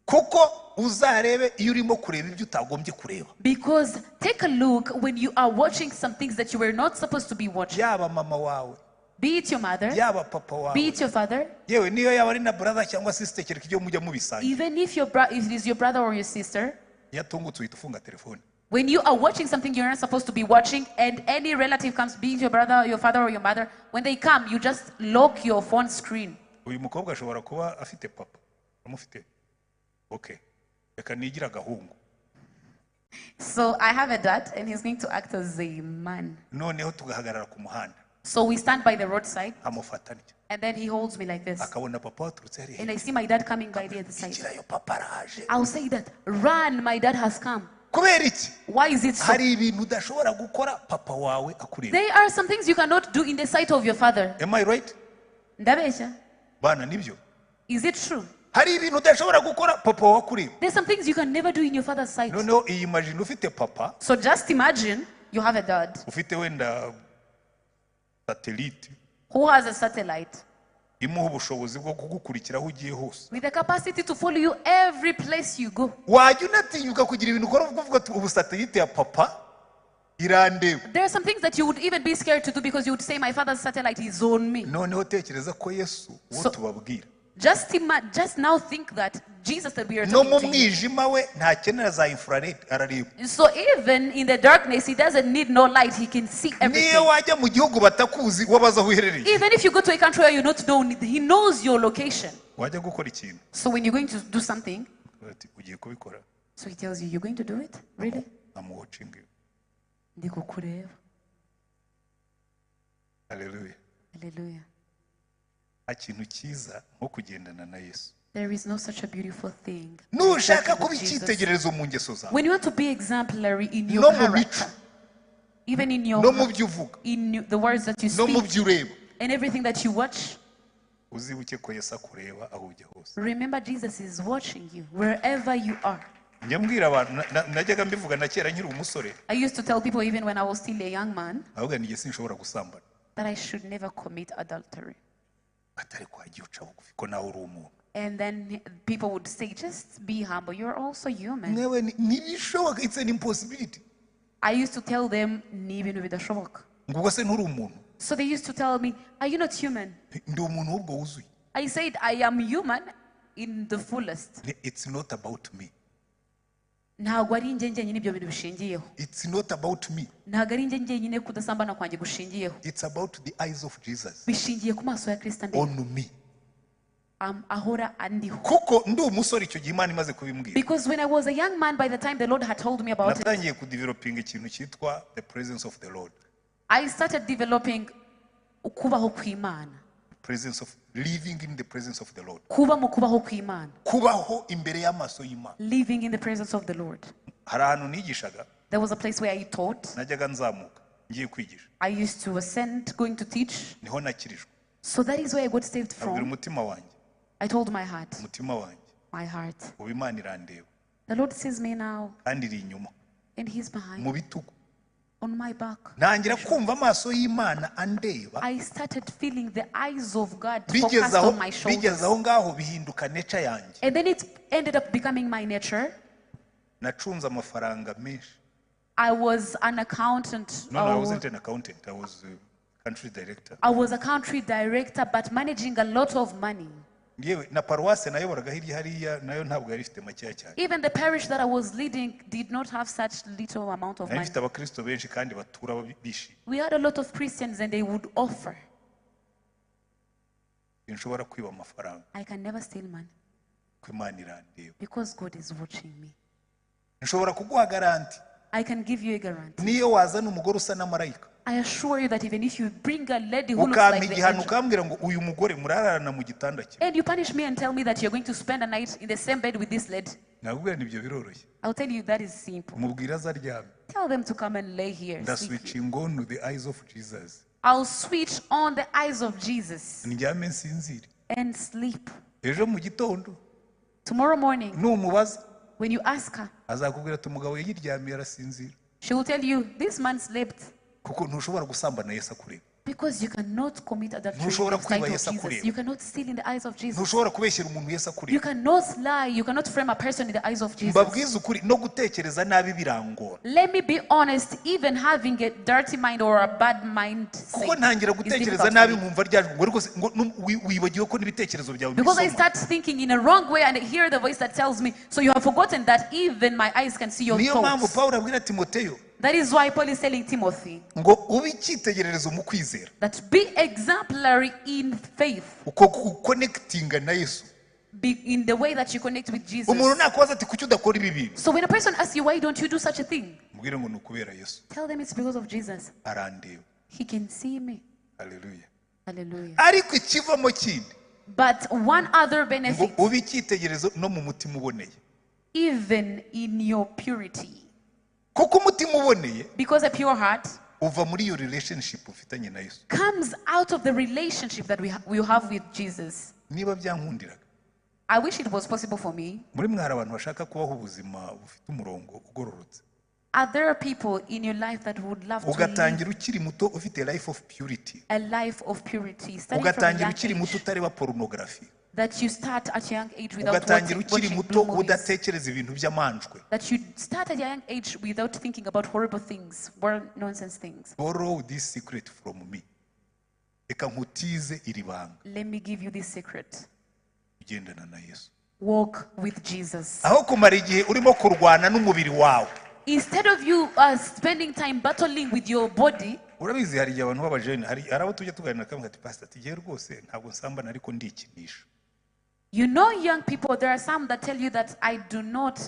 Kuko uzarebe iyo urimo kureba ibyo utagombye kureba. Because take a look when you are watching some things that you were not supposed to be watching. Yaba mama wawe, Be it your mother, yaba papa wawe, be it your father, yewe niyo yaba ari na brother cyangwa sister, kereka ibyo mujya mubisangira. Even if it is your brother or your sister, Iyo atungutse uhita ufunga telefone. When you are watching something you're not supposed to be watching, and any relative comes, be it your brother, your father, or your mother, when they come, you just lock your phone screen. Uyu mukobwa ashobora kuba afite papa amufite. Okay, reka nigire agahungu. So I have a dad, and he's going to act as a man. Noneho tugahagarara ku muhanda. So we stand by the roadside, Nkamufata ntya. And then he holds me like this. Akabona papa waturutse hariya. And I see my dad coming by the other side. Igirayo, papa araje. I'll say that, "Run, my dad has come." Kubera iki? Why is it so? Hari ibintu udashobora gukora papa wawe akureba. There are some things you cannot do in the sight of your father. Am I right? Ndabeshya? Bana, nibyo? Is it true? Hari ibintu udashobora gukora papa wawe akureba. There's some things you can never do in your father's sight. Noneho iyi imagine ufite papa So just imagine you have a dad ufite wenda satellite who has a satellite imuha ubushobozi bwo kugukurikira aho ugiye hose. With the capacity to follow you every place you go. Wajya unatinyuka kugira ibintu ukora uvuga uti ubu satellite ya papa irandeba. There are some things that you would even be scared to do because you would say, "My father's satellite is on me." Noneho tekereza ko Yesu uwo tubabwira, Just now think that Jesus that we are no mu talking to you. mwijima we ntakenera za infrared, arareba. So even in the darkness, he doesn't need no light. He can see everything. Niyo wajya mu gihugu batakuzi, wabaza aho uherereye. Even if you go to a country where you're not known, he knows your location. Wajya gukora ikintu, So when you're going to do something, ati ugiye kubikora? So he tells you, "You're going to do it? Really?" I'm watching you. Ndikukureba. Haleluya. Hallelujah. Nta kintu cyiza nko kugendana na Yesu. There is no such a beautiful thing Nushaka like kuba with Jesus. icyitegererezo mu ngeso zawe, When you want to be exemplary in your no mu mico, character, even in your no mu byo uvuga, in the words that you no mu speak, byo ureba, and everything that you watch, uzibuke ko Yesu akureba aho ujya hose. Remember Jesus is watching you wherever you are. Njya mbwira abantu najyaga mbivuga na kera nkiri umusore. I used to tell people even when I was still a young man Ahubwo njye sinshobora gusambana. That I should never commit adultery. Atari kwagiye uca bugufi ko nawe uri umuntu. And then people would say, "Just be humble. You're also human." Mwewe ntibishoboka, it's an impossibility. I used to tell them, "Ni ibintu bidashoboka." Ngo ubwo se nturi umuntu? So they used to tell me, "Are you not human?" Ndi umuntu ahubwo wuzuye. I said, "I am human in the fullest." It's not about me. Ntabwo ari njye njyenyine ibyo bintu bishingiyeho. It's not about me. Ntabwo ari njye njyenyine kudasambana kwanjye gushingiyeho. It's about the eyes of Jesus Bishingiye ku maso ya Kristo andeba. On me. Ahora andiho. Kuko ndi umusore icyo gihe Imana imaze kubimbwira, Because when I was a young man, by the time the Lord had told me about it, natangiye kudevelopinga ikintu cyitwa the presence of the Lord. I started developing ukubaho kw'Imana. Presence of living in the presence of the Lord. Kuba mu kubaho kw'Imana. Kubaho imbere y'amaso y'Imana. Living in the presence of the Lord. Hari ahantu nigishaga. There was a place where I taught. Najyaga nzamuka ngiye kwigisha. I used to ascend going to teach. Niho nakirijwe. So that is where I got saved Abwira from. umutima wanjye, I told my heart, umutima wanjye, "My heart, ubu Imana irandeba, the Lord sees me now kandi iri inyuma and he's behind mu bitugu. on my back." Ntangira kumva amaso y'Imana andeba. I started feeling the eyes of God Bigeze focused aho on my bigeze shoulders. aho ngaho bihinduka nature yanjye. And then it ended up becoming my nature. Nacunze amafaranga menshi. I was an accountant. No, I wasn't an accountant. I was a country director. I was a country director, but managing a lot of money. Yewe na paruwase nayoboraga hirya hariya nayo ntabwo yari ifite makeya cyane. Even the parish that I was leading did not have such little amount of Nari money. mfite abakristo benshi kandi batura bishimye. We had a lot of Christians and they would offer. Sinshobora kwiba amafaranga I can never steal money ko Imana irandeba. Because God is watching me. Nshobora kuguha garanti, I can give you a guarantee. Niyo wazana umugore usa na marayika, I assure you that even if you bring a lady who looks ukampa like the igihano, angel, ukambwira ngo uyu mugore murararana mu gitanda kimwe, and you punish me and tell me that you're going to spend a night in the same bed with this lady, nakubwira nibyo biroroshye. I'll tell you that is simple. Mubwira azaryame. Tell them to come and lay here, sleep here. Ndaswitchinga on the eyes of Jesus, I'll switch on the eyes of Jesus ndyame nsinzire. And sleep. Ejo mu gitondo Tomorrow morning, numubaza, when you ask her, azakubwira ati umugabo yiryamiye arasinzira. She will tell you, "This man slept." Kuko ntushobora gusambana Yesu akureba. Because you cannot commit adultery in Ntushobora the sight kwiba of Yesu Jesus. akureba. You cannot steal in the eyes of Jesus. Ntushobora kubeshyera umuntu Yesu You akureba. cannot lie. You cannot frame a person in the eyes of Jesus. Mbabwize ukuri, no gutekereza nabi birangora. Let me be honest, even having a dirty mind or a bad mind Kuko ntangira is gutekereza difficult for nabi me. nkumva ryajwi ngo ariko se- ngo wibagiwe ko n'ibitekerezo byawe Because I mbisoma. start thinking in a wrong way and I hear the voice that tells me, so you have forgotten that even my eyes can see your Niyo mpamvu thoughts. Pawulo abwira Timoteyo That is why Paul is telling Timothy ngo ube icyitegererezo mu kwizera, that be exemplary in faith, uko gukonekitinga na Yesu. be in the way that you connect with Jesus. Umuntu nakubaza ati kuki udakora ibi bintu, So when a person asks you, why don't you do such a thing? mubwire ngo ni ukubera Yesu Tell them it's because of Jesus. arandeba. He can see me. Haleluya. Hallelujah. Ariko ikivamo kindi But one other ngo benefit, ube icyitegererezo no mu mutima uboneye. even in your purity. Kuko umutima uboneye Because a pure heart uva muri iyo relationship ufitanye na Yesu. comes out of the relationship that we have with Jesus. Niba byankundiraga, I wish it was possible for me. muri mwe hari abantu bashaka kubaho ubuzima bufite umurongo ugororotse. Are there people in your life that would love to live Ugatangira ukiri muto ufite life of purity. a life of purity, starting from a Ugatangira young ukiri muto age, utareba porunogarafi. that you start at a young age without Ugatangira ukiri watching muto blue movies, udatekereza ibintu by'amanjwe. that you start at a young age without thinking about horrible things, nonsense things. Borrow this secret from me. Reka nkutize iri banga. Let me give you this secret. Ugendana na Yesu. Walk with Jesus. Aho kumara igihe urimo kurwana n'umubiri wawe. Instead of you spending time battling with your body, Urabizi hari igihe abantu b'abajene, hari abo tujya tuganira kamwe ati pastor ati jyewe rwose ntabwo nsambana ariko ndikinisha. You know, young people, there are some that tell you that I do not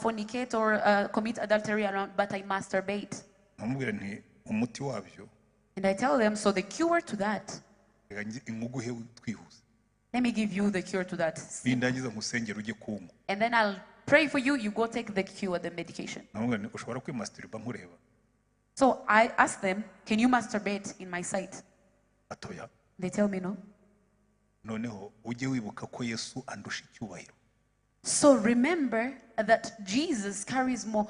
fornicate or commit adultery around, but I masturbate. Nkamubwira nti umuti wabyo And I tell them, so the cure to that, reka inkuguhe twihuse. let me give you the cure to that. Nindangiza nkusengera ujye kunywa. And then I'll pray for you, you go take the cure, the medication. Nkamubwira nti ushobora kwimasturba nkureba. So I ask them, can you masturbate in my sight? Atoya. They tell me no. Noneho ujye wibuka ko Yesu andusha icyubahiro. So remember that Jesus carries more,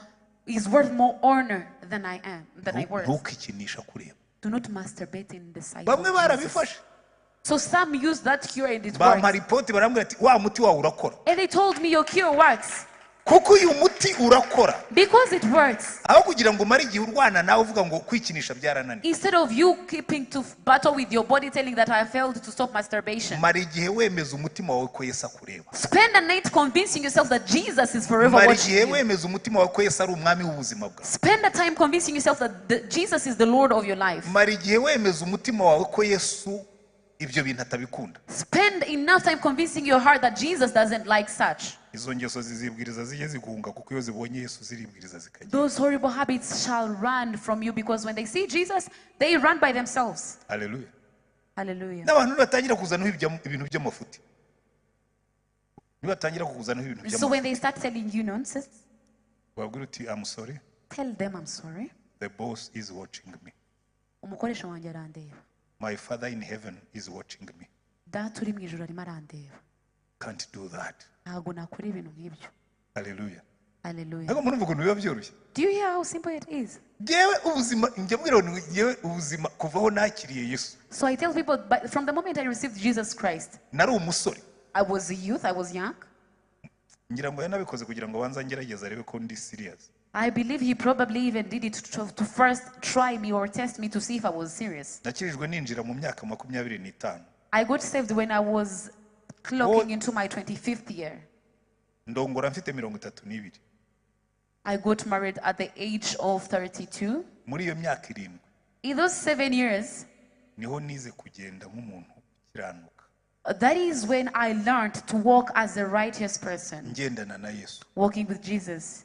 is worth more honor than I am, than I worth. Ntukikinisha kureba. Do not masturbate in the sight of Bamwe Jesus. barabifashe. So some use that cure and it Bampa works. ripoti barambwira ati wa muti wawe urakora. And they told me your cure works. Kuko uyu muti urakora. Because it works. Aho kugira ngo umare igihe urwana nawe uvuga ngo kwikinisha byarananiye. Instead of you keeping to battle with your body telling that I failed to stop masturbation. Mara igihe wemeza umutima wawe ko Yesu akureba. Spend a night convincing yourself that Jesus is forever Mara watching igihe you. wemeza umutima wawe ko Yesu ari umwami w'ubuzima bwawe. Spend a time convincing yourself that Jesus is the Lord of your life. Mara igihe wemeza umutima wawe ko Yesu ibyo bintu atabikunda. Spend enough time convincing your heart that Jesus doesn't like such. Izo ngeso zizibwiriza zijye ziguhunga kuko iyo zibonye Yesu ziribwiriza zikajya. Those horrible habits shall run from you because when they see Jesus, they run by themselves. Hallelujah. Hallelujah. N'abantu nibatangira kuzanaho ibintu by'amafuti. Nibatangira kuzanaho ibintu So when by'amafuti. they start telling you nonsense, Wabwira uti I'm sorry, tell them I'm sorry. the boss is watching me. Umukoresha wanjye arandeba. My father in heaven is watching me. Data uri mu ijuru arimo arandeba. Can't do that. Ntabwo nakora ibintu nk'ibyo. Hallelujah. Hallelujah. Ntabwo murumva ukuntu biba byoroshye. Do you hear how simple it is? Njyewe ubuzima, njya mbwira abantu ngo njyewe ubuzima kuva aho nakiriye Yesu. So I tell people, but from the moment I received Jesus Christ, Nari umusore. I was a youth, I was young. Ngira ngo yanabikoze kugira ngo abanze angerageze arebe ko ndi serious. I believe he probably even did it to first try me or test me to see if I was serious. Nakirijwe ninjira mu myaka 25. I got saved when I was clocking into my 25th year. Ndongora mfite 32. I got married at the age of 32. Muri iyo myaka 7 In those 7 years, niho nize kugenda nk'umuntu ukiranuka. that is when I learned to walk as a righteous person, Ngendana na Yesu. walking with Jesus,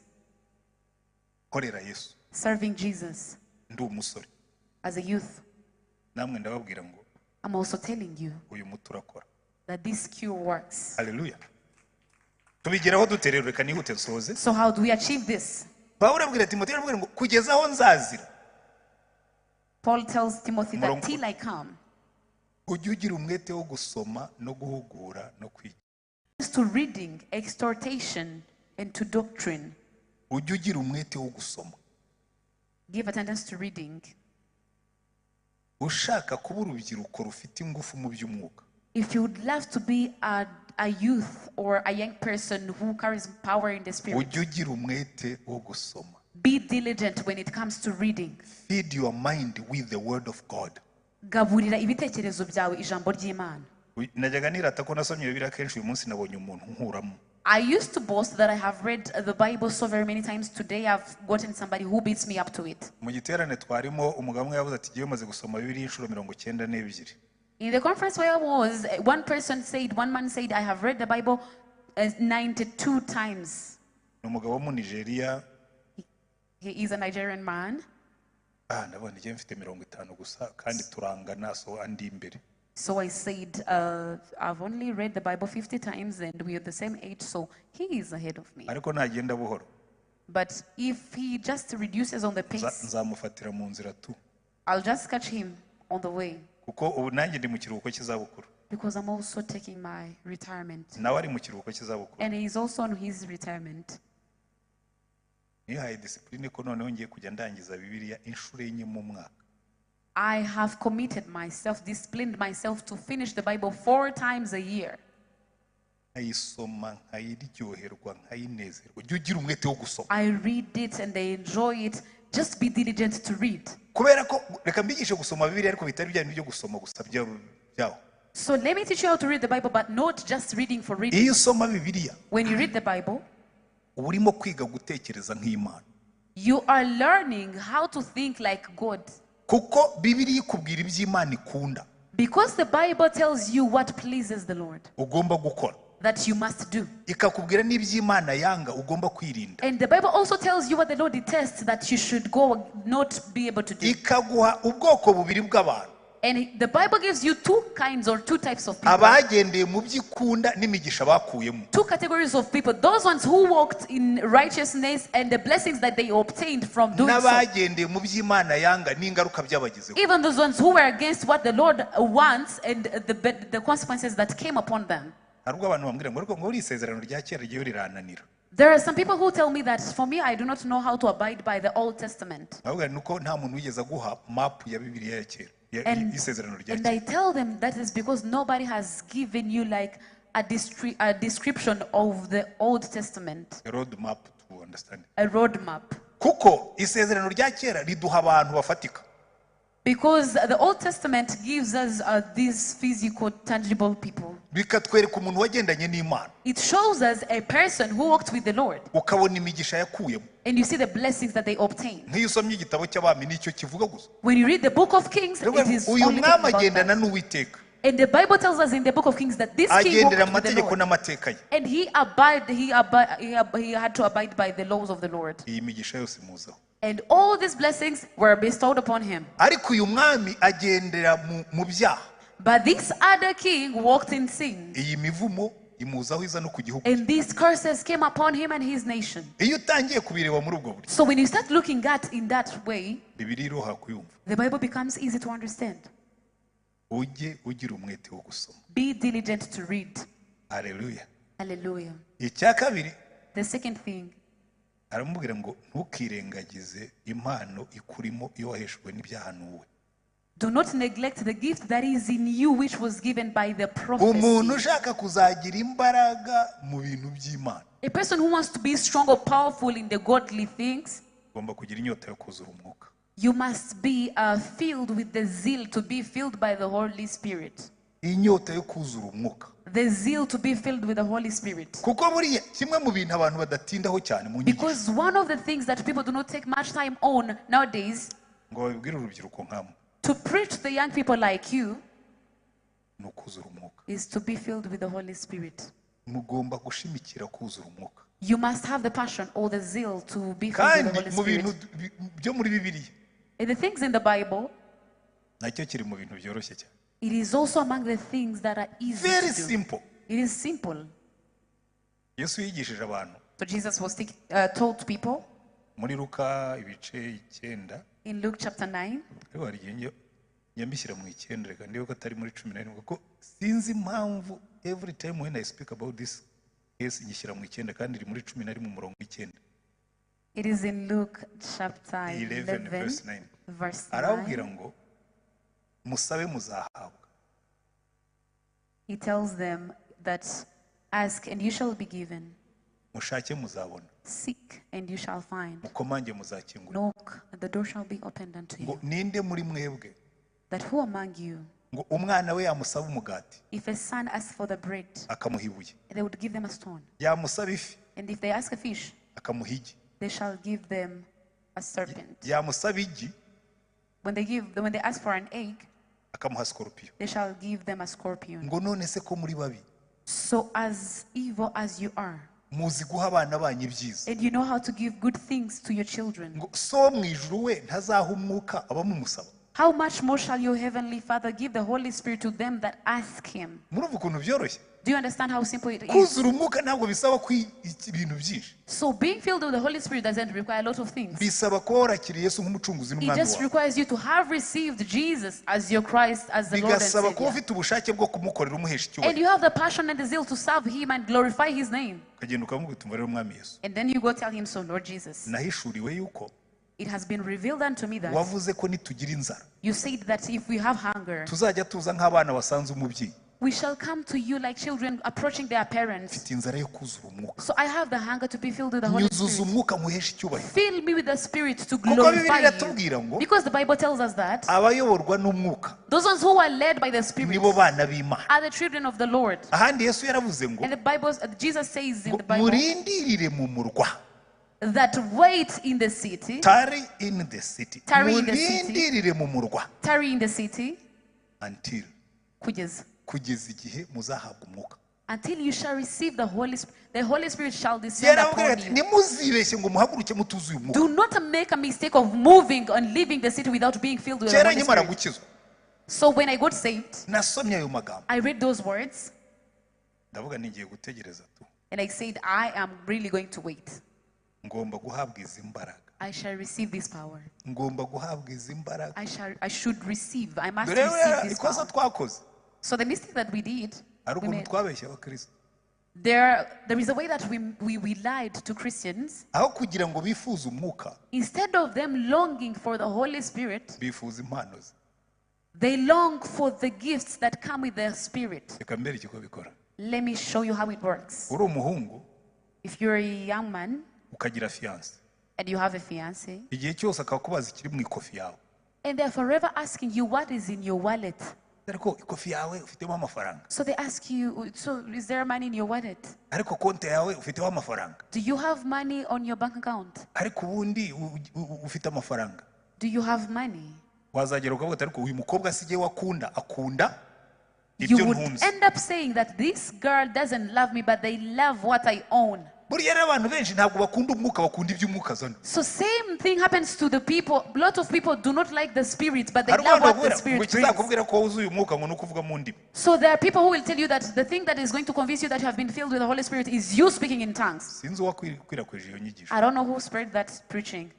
Nkorera Yesu. serving Jesus Ndi umusore. as a youth. Namwe ndababwira ngo I'm also telling you uyu muti urakora. that this cure works. Hallelujah. Tubigeraho dute rero, reka nihute nsoze. So how do we achieve this? Pawulo abwira Timoteyo aramubwira ngo kugeza aho nzazira. Paul tells Timothy that Murongo. till I come, Ujye ugira umwete wo gusoma no guhugura no kwiga. To reading, exhortation, and to doctrine. Ujye ugira umwete wo gusoma. Give attendance to reading. Ushaka kuba urubyiruko rufite ingufu mu by'umwuka, If you would love to be a youth or a young person who carries power in the spirit, ujye ugira umwete wo gusoma. Be diligent when it comes to reading. Feed your mind with the word of God. Gaburira ibitekerezo byawe ijambo ry'Imana. Najyaga nirata ko nasomye Bibiliya kenshi. Uyu munsi nabonye umuntu nkuramo. I used to boast that I have read the Bible so very many times. Today I've gotten somebody who beats me up to it. Mu giterane twarimo, umugabo umwe yavuze ati: "Ngewe maze gusoma Bibiliya inshuro 92." In the conference where I was, one person said, one man said, "I have read the Bible 92 times." Ni umugabo wo mu Nigeria. He is a Nigerian man. Ah, ndabona ngewe mfite 50 gusa kandi turangana, so andi imbere. So I said, "I've only read the Bible 50 times and we are the same age, so he is ahead of me." Ariko nagenda buhoro, But if he just reduces on the pace, nzamufatira mu nzira tu. I'll just catch him on the way Kuko ubu nanjye ndi mu kiruhuko cy'izabukuru. Because I'm also taking my retirement. Nawe ari mu kiruhuko cy'izabukuru. And he's also on his retirement. Nihaye discipline ko noneho ngiye kujya ndangiza Bibiliya inshuro enye mu mwaka. I have committed myself, disciplined myself to finish the Bible four times a year. Nkayisoma, nkayiryoherwa, nkayinezerwa. Ujye ugira umwete wo gusoma. I read it and I enjoy it. Just be diligent to read. Kubera ko reka mbigishe gusoma Bibiliya, ariko bitari bya bindi byo gusoma gusa byaho. So let me teach you how to read the Bible, but not just reading for reading. Iyo usoma Bibiliya, When you read the Bible, uba urimo kwiga gutekereza nk'Imana. You are learning how to think like God. Kuko Bibiliya ikubwira iby'Imana ikunda Because the Bible tells you what pleases the Lord ugomba gukora, that you must do. Ikakubwira n'iby'Imana yanga ugomba kwirinda, And the Bible also tells you what the Lord detests that you should go not be able to do. Ikaguha ubwoko bubiri bw'abantu: And the Bible gives you two kinds or two types of people. Abagendeye mu byo ikunda n'imigisha bakuyemo, Two categories of people. Those ones who walked in righteousness and the blessings that they obtained from doing so. N'abagendeye mu by'Imana yanga n'ingaruka byabagezeho. Even those ones who were against what the Lord wants and the consequences that came upon them. Hari ubwo abantu bambwira ngo ariko ngo uri isezerano rya kera ryo rirananira. There are some people who tell me that for me, I do not know how to abide by the Old Testament. Ndavuga ni uko nta muntu wigeze aguha mapu ya Bibiliya ya kera y'isezerano rya And kera. I tell them that is because nobody has given you like a description of the Old Testament, Road map to understand. A roadmap. Kuko isezerano rya kera riduha abantu bafatika. Because the Old Testament gives us these physical, tangible people. Bikatwereka umuntu wagendanye n'Imana, It shows us a person who walked with the Lord, ukabona imigisha yakuyemo. And you see the blessings that they obtained. Nk'iyo usomye igitabo cy'Abami, nicyo kivuga gusa. When you read the book of Kings, it is Uyu only mwami talking about agendana that. n'Uwiteka, And the Bible tells us in the book of Kings that this king agendera walked mu with the mategeko Lord. N'amateka ye. And he abide, he, abide, he, ab- he had to abide by the laws of the Lord. Iyi migisha yose imuzaho. And all these blessings were bestowed upon him. Ariko uyu mwami agendera mu byaha. But this other king walked in sin. Iyi mivumo imuzaho, iza no ku gihugu. And these curses came upon him and his nation. Iyo utangiye kubireba muri ubwo buryo, So when you start looking at in that way, Bibiliya iroroha kuyumva. The Bible becomes easy to understand. Ujye ugira umwete wo gusoma. Be diligent to read. Aleluya. Hallelujah. Icya kabiri, The second thing, aramubwira ngo ntukirengagize impano ikurimo iyo waheshejwe n'ibyahanuwe. Do not neglect the gift that is in you, which was given by the Umuntu prophecy. Ushaka kuzagira imbaraga mu bintu by'Imana, A person who wants to be strong or powerful in the godly things, ugomba kugira inyota yo kuzura umwuka. You must be filled with the zeal to be filled by the Holy Spirit. Inyota yo kuzura umwuka. The zeal to be filled with the Holy Spirit. Kuko buriya kimwe mu bintu abantu badatindaho cyane mu nyigisho, Because one of the things that people do not take much time on nowadays ngo babibwire urubyiruko nkamwe, to preach to the young people like you ni ukuzura umwuka. Is to be filled with the Holy Spirit. Mugomba gushimikira kuzura umwuka. You must have the passion or the zeal to be filled with Kandi the Holy mu bintu Spirit. Byo muri Bibiliya, And the things in the Bible, nacyo kiri mu bintu byoroshye cyane. It is also among the things that are easy Very to do. simple. It is simple. Yesu yigishije abantu So Jesus was told people muri Luka ibice 9. In Luke chapter 9. Ariko hari igihe njya mbishyira mu 9, reka ndebe ko atari muri 11, kuko sinzi impamvu every time when I speak about this case nyishyira mu 9 kandi iri muri 11 umurongo w'9. It is in Luke chapter 11 11, verse 9. Verse 9. Arababwira ngo Musabe muzahabwa. He tells them that ask and you shall be given, Mushake muzabona. Seek and you shall find, Mukomange muzakingura. Knock and the door shall be opened unto Ngo you. ninde muri mwebwe That who among you, ngo umwana we yamusaba umugati if a son asks for the bread, akamuha ibuye, they would give them a stone? Yamusaba ifi And if they ask a fish, akamuha igi, they shall give them a serpent? Yamusaba igi When they ask for an egg, akamuha sikorupiyo? They shall give them a scorpion. Ngo none se ko muri babi, So as evil as you are, muzi guha abana banyu ibyiza, and you know how to give good things to your children, ngo so wo mu ijuru we ntazaha umwuka abamumusaba? How much more shall your heavenly Father give the Holy Spirit to them that ask him? Murumva ukuntu byoroshye? Do you understand how simple it is? Kuzura umwuka ntabwo bisaba ibintu byinshi. So being filled with the Holy Spirit doesn't require a lot of things. Bisaba kuba warakiriye Yesu nk'umucunguzi It n'umwami just wawe. Requires you to have received Jesus as your Christ, as the Lord and Bigasaba kuba Savior. Ufite ubushake bwo kumukorera umuhesha And icyubahiro. you have the passion and the zeal to serve him and glorify his name. Ukagenda ukamubwira uti, "Umva rero Mwami Yesu, And then you go tell him, "So, Lord Jesus, nahishuriwe yuko it has been revealed unto me that wavuze ko nitugira inzara you said that if we have hunger, tuzajya tuza nk'abana basanze umubyeyi. We shall come to you like children approaching their parents. Mfite inzara yo kuzura umwuka. So I have the hunger to be filled with the Holy Nyuzuza Spirit. umwuka muhesha icyubahiro." Fill me with the Spirit to Kuko glorify Bibiliya iratubwira you." ngo Because the Bible tells us that abayoborwa n'umwuka those ones who are led by the Spirit nibo bana b'Imana. Are the children of the Lord. Ahandi Yesu yaravuze ngo And the Bible, Jesus says in ngo the Bible murindirire mu murwa. That wait in the city, Tarry in the city. Tarry in the city. Murindirire mu murwa Tarry in the city, until kugeza, kugeza igihe muzahabwa umwuka. Until you shall receive the Holy Spirit. The Holy Spirit shall descend Yarababwira upon ati you. nimuzibeshye ngo muhaguruke mutuzuye umwuka. Do not make a mistake of moving and leaving the city without being filled with the Kera Holy nkimara Spirit. gukizwa So when I got saved, nasomye ayo magambo, I read those words ndavuga nigiye gutegereza tu. And I said, "I am really going to wait. Ngomba guhabwa izi mbaraga. I shall receive this power. Ngomba guhabwa izi mbaraga. I should receive. I must Dore receive this ikosa power." twakoze, So the mistake that we did, hari we ukuntu made, twabeshye abakristo. there is a way that we lied to Christians. Aho kugira ngo bifuze umwuka, Instead of them longing for the Holy Spirit, bifuza impano ze. They long for the gifts that come with the Spirit. Reka mbereke uko bikora. Let me show you how it works. Uri umuhungu If you're a young man ukagira fiancé, and you have a fiancé, igihe cyose akakubaza ikiri mu ikofi yawe, and they're forever asking you what is in your wallet. Ariko ikofi yawe ufitemo amafaranga? So they ask you, "So is there money in your wallet?" Ariko konti yawe ufiteho amafaranga? "Do you have money on your bank account?" Ariko ubundi ufite amafaranga? "Do you have money?" Wazagera ukavuga ati ariko uyu mukobwa si jye wakunda akunda You ibyo would ntunze. End up saying that this girl doesn't love me, but they love what I own. Buriya rero abantu benshi ntabwo bakunda umwuka bakunda ibyo umwuka azana. So same thing happens to the people. A lot of people do not like the Spirit, but they Hari love abantu what the bakubwira ngo Spirit brings. ikizakubwira ko wuzuye umwuka ngo ni uko uvuga mu ndimi. So there are people who will tell you that the thing that is going to convince you that you have been filled with the Holy Spirit is you speaking in tongues. Sinzi uwakwirakwije iyo nyigisho. I don't know who spread that preaching.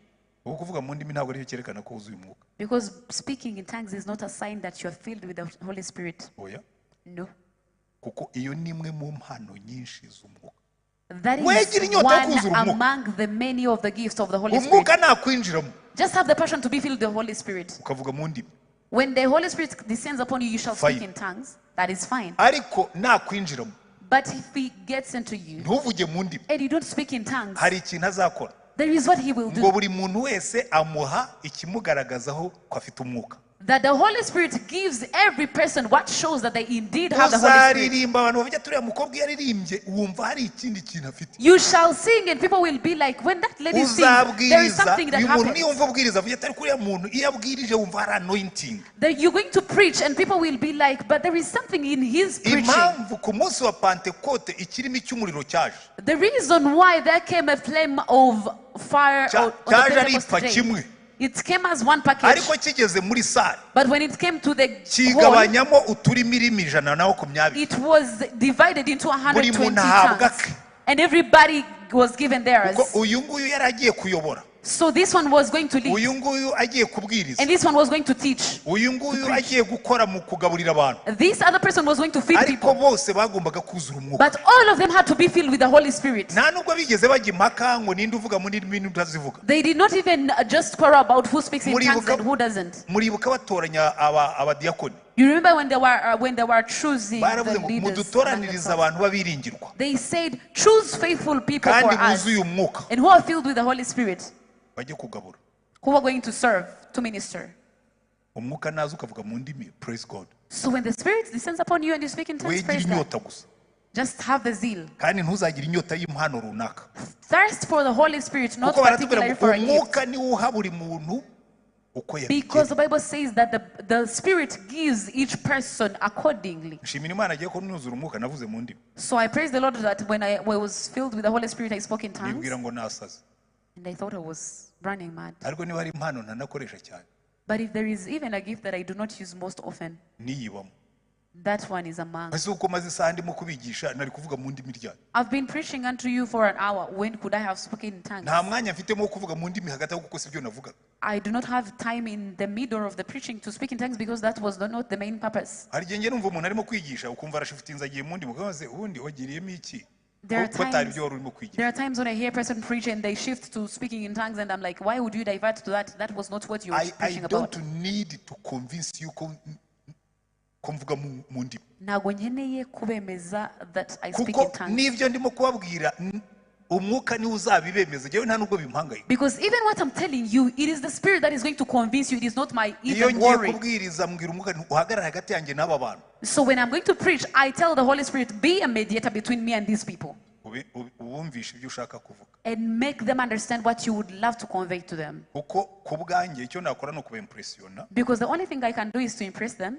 Kuko kuvuga mu ndimi ntabwo aricyo cyerekana ko wuzuye umwuka. Because speaking in tongues is not a sign that you are filled with the Holy Spirit. Oya. No. Kuko iyo ni imwe mu mpano nyinshi z'umwuka. That is Wegera inyota yo one kuzura umwuka. Among the many of the gifts of the Holy Spirit. Umwuka nakwinjiramo Just have the passion to be filled with the Holy Spirit. Ukavuga mu ndimi. When the Holy Spirit descends upon you, you shall speak Fine. In tongues. That is fine. Ariko nakwinjiramo But if he gets into you ntuvuge mu ndimi, and you don't speak in tongues, hari ikintu azakora. There is what he will Ngo do. buri muntu wese amuha ikimugaragazaho ko afite umwuka. That the Holy Spirit gives every person what shows that they indeed have the Holy Spirit. Uzaririmba abantu bavuga turiya mukobwa iyo aririmbye wumva hari ikindi kintu afite. You shall sing and people will be like, "When that lady sings, there is Uzabwiriza something that uyu muntu happens." niyumva ubwiriza avuga ati ariko uriya muntu iyo abwirije wumva hari anointing. That you're going to preach and people will be like, "But there is something in his preaching." Impamvu ku munsi wa Pantekote ikirimi cy'umuriro cyaje The reason why there came a flame of fire on the cyaje ari Pentecost ipfa day, kimwe. It came as one package. Ariko kigeze muri salle But when it came to the hall, kigabanyamo uturimirimi 120. It was divided into Buri 120 muntu ahabwa tongues. ke. And everybody was given theirs. Kuko uyu nguyu yari agiye kuyobora. So this one was going to lead, Uyu nguyu agiye kubwiriza. And this one was going to teach. Uyu nguyu agiye gukora mu kugaburira abantu. This other person was going to feed Ariko people. bose bagombaga kuzura umwuka. But all of them had to be filled with the Holy Spirit. Nta nubwo bigeze bajya impaka ngo ninde uvuga mu ndimi n'undi utazivuga. They did not even just quarrel about who speaks in tongues Muribuka and who doesn't. Muribuka batoranya aba abadiyakoni. You remember when they were choosing Baravuze the ngo leaders among mudutoranirize themselves. Abantu b'abiringirwa They said, "Choose faithful people kandi for us buzuye umwuka and who are filled with the Holy Spirit, bajye kugabura. Who are going to serve, to minister." Umwuka naza ukavuga mu ndimi, praise God. So when the Spirit descends upon you and you speak in tongues, Wegire praise God. inyota gusa. Just have the zeal. Kandi ntuzagire inyota y'impano runaka. Thirst for the Holy Spirit, not Kuko baratubwira particularly ngo for a gift. umwuka niwo uha buri muntu uko Because yabigenye. the Bible says that the Spirit gives each person accordingly. Nshimira Imana agiye ko nuzura umwuka navuze mu ndimi. So I praise the Lord that when I was filled with the Holy Spirit, I spoke in tongues. Nibwira ngo nasaze. And I thought I was running mad. Ariko niba hari impano ntanakoresha cyane But if there is even a gift that I do not use most often, niyibamo. That one is among. Ese uko maze isaha ndimo kubigisha nari kuvuga mu ndimi ryari? I've been preaching unto you for an hour. When could I have spoken in tongues? Nta mwanya mfitemo wo kuvuga mu ndimi hagati aho kuko sibyo navugaga. I do not have time in the middle of the preaching to speak in tongues because that was not the main purpose. Hari igihe njye numva umuntu arimo kwigisha ukumva arashifutinze agiye mu ndimi ukabaza ubundi wagiriyemo iki? There are Ko atari times, ibyo wari urimo kwigisha. there are times when I hear a person preach and they shift to speaking in tongues, and I'm like, "Why would you divert to that? That was not what you were I preaching about." don't need to convince you ko mvuga mu ndimi. Ntabwo nkeneye kubemeza that I speak Kuko in tongues. n'ibyo ndimo kubabwira umwuka niwo uzabibemeza njyewe nta nubwo bimpangayika. Because even what I'm telling you, it is the Spirit that is going to convince you. It is not my Iyo even ngiye worry. kubwiriza mbwira umwuka nti uhagarare hagati yanjye n'aba bantu. So when I'm going to preach, I tell the Holy Spirit, "Be a mediator between me and these people Ubumvishe ibyo ushaka kuvuga. And make them understand what you would love to convey to them." Kuko ku bwanjye icyo nakora ni ukubimpresiyona Because the only thing I can do is to impress them,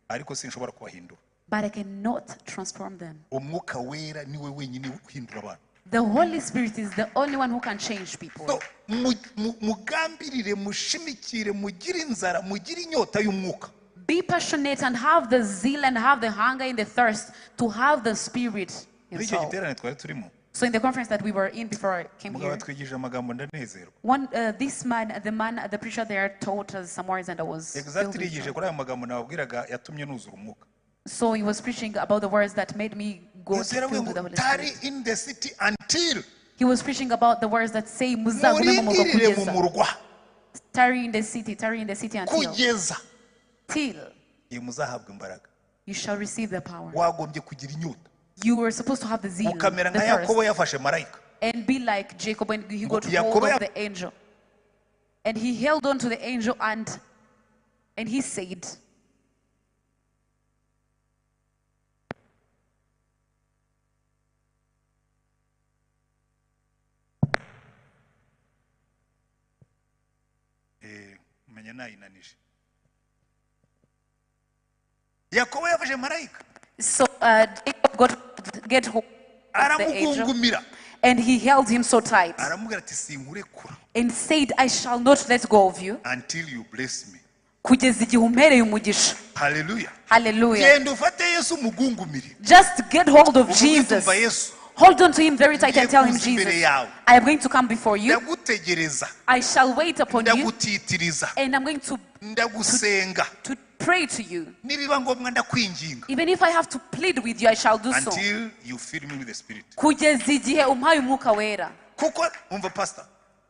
ariko sinshobora kubahindura. But I cannot transform them. Umwuka wera niwe wenyine uhindura abantu. The Holy Spirit is the only one who can change people. So, mugambirire mushimikire mugire inzara mugire inyota y'umwuka. Be passionate and have the zeal and have the hunger and the thirst to have the Spirit Muri icyo himself. giterane twari turimo So in the conference that we were in before I came umugabo here, atwigishije amagambo ndanezerwa. one, this man, the man, the preacher there taught us some words, and I was filled Exactly with yigishije joy. kuri ayo magambo nababwiraga yatumye nuzura umwuka. So he was preaching about the words that made me go Yesu yaravuze filled with the ngo Holy tarry Spirit. in the city until He was preaching about the words that say, "Muzagume mu murwa murindirire mu kugeza." murwa Tarry in the city, tarry in the city until kugeza till igihe muzahabwa imbaraga. You shall receive the power. Wagombye kugira inyota. You were supposed to have the zeal, Ukamera the nka Yakobo thirst, yafashe marayika. And be like Jacob when he got Yakobo hold of the angel. And he held on to the angel and he said, Menya nayinanije. Yakobo yafashe marayika. So Jacob got get hold of the angel, Aramugungumira. And he held him so tight Aramubwira ati sinkurekura and said, "I shall not let go of you until you bless me. Kugeza igihe umpereye umugisha." Haleluya. Hallelujah. Genda ufate Yesu umugungumire. Just get hold of Uvuge Jesus. utumva Yesu. Hold on to him very tight and tell him, Ngiye kuza imbere "Jesus, yawe. I am going to come before you. Ndagutegereza. I shall wait upon you, Ndagutitiriza. And I'm going to, Ndagusenga. to pray to you. Nibiba ngombwa ndakwinginga. Even if I have to plead with you, I shall do so. Until you fill me with the Spirit. Kugeza igihe umpaye umwuka wera." Kuko umva pastor,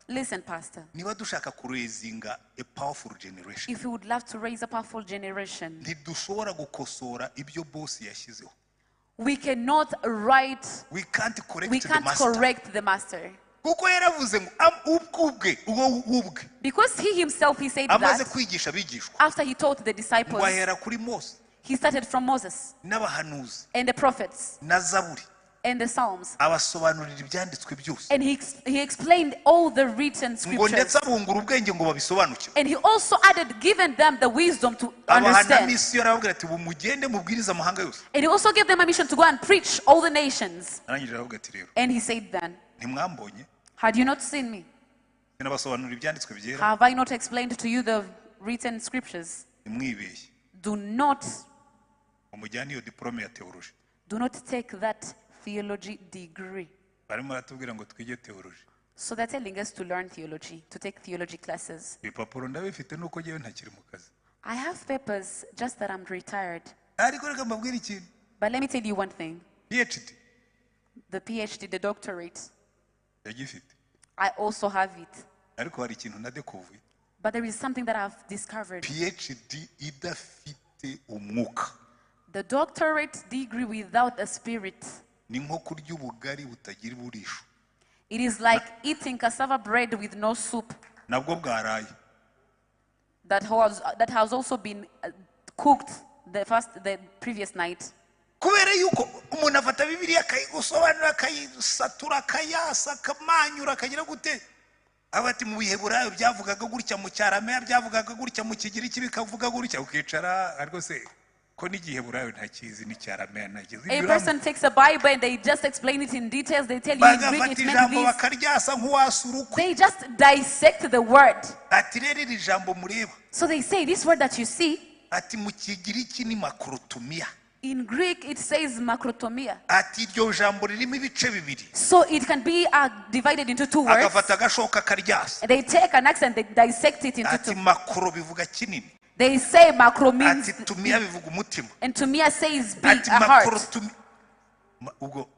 Listen, Pastor. Niba dushaka kurezinga a powerful generation, If you would love to raise a powerful generation, ntidushobora gukosora ibyo boss yashyizeho. We cannot write, We can't correct we the can't master. Correct the master. Kuko yaravuze ngo ubwe ubwo ubwe Because he himself, he said amaze that kwigisha abigishwa after he taught the disciples, ngo ahera kuri Mose he started from Moses n'abahanuzi and the prophets na Zaburi and the Psalms. Abasobanurira ibyanditswe byose. And he explained all the written Ngo scriptures. ndetse abungura ubwenge ngo babisobanukirwe. And he also added, given them the wisdom to Abaha na understand. misiyo arababwira ati ubu mugende mubwirize amahanga yose. And he also gave them a mission to go and preach all the nations. Arangije aravuga ati rero And he said then, ntimwambonye "Had you not seen me? sinabasobanurira ibyanditswe byera. Have I not explained to you the written scriptures?" Ntimwibeshye Do not, ngo mujyane iyo diporome ya teoloji. Do not take that theology degree. Barimo baratubwira ngo twige teoloji. So they're telling us to learn theology, to take theology classes. Ibipapuro ndabifite, nuko ngewe ntakiri mu kazi. I have papers, just that I'm retired. Ariko reka mbabwire ikintu. But let me tell you one thing. PhD The PhD, the doctorate, ndagifite. I also have it. Ariko hari ikintu nadekuvuye. But there is something that I've discovered. PhD idafite umwuka The doctorate degree without a spirit, ni nko kurya ubugari butagira uburisho. It is like eating cassava bread with no soup Nabwo bwaraye. that has also been cooked the previous night. Kubera yuko umuntu afata Bibiliya akayigusobanura, akayisatura, akayasa, akamanyura, akagira gute, aba ati mu Biheburayo byavugaga gutya, mu Cyarameya byavugaga gutya, mu Kigiriki bikavuga gutya, ukicara ariko se ko n'Igiheburayo ntakizi n'Icyarameya ntakizi. A person takes a Bible and they just explain it in details. They tell you in Greek Bagafata it meant ijambo this. Bakaryasa nk'uwasa urukwe. They just dissect the word. Ati rero iri jambo mureba, So they say this word that you see, ati mu Kigiriki ni makrotumia. In Greek it says makrotomia. Ati iryo jambo ririmo ibice bibiri. So it can be divided into two words. Agafata agashoka akaryasa. They take an axe and they dissect it into Ati two. Makro bivuga kinini. They say macro means, Ati tumia bivuga umutima. And tomia says big, Ati a heart. makrotumia. Ubwo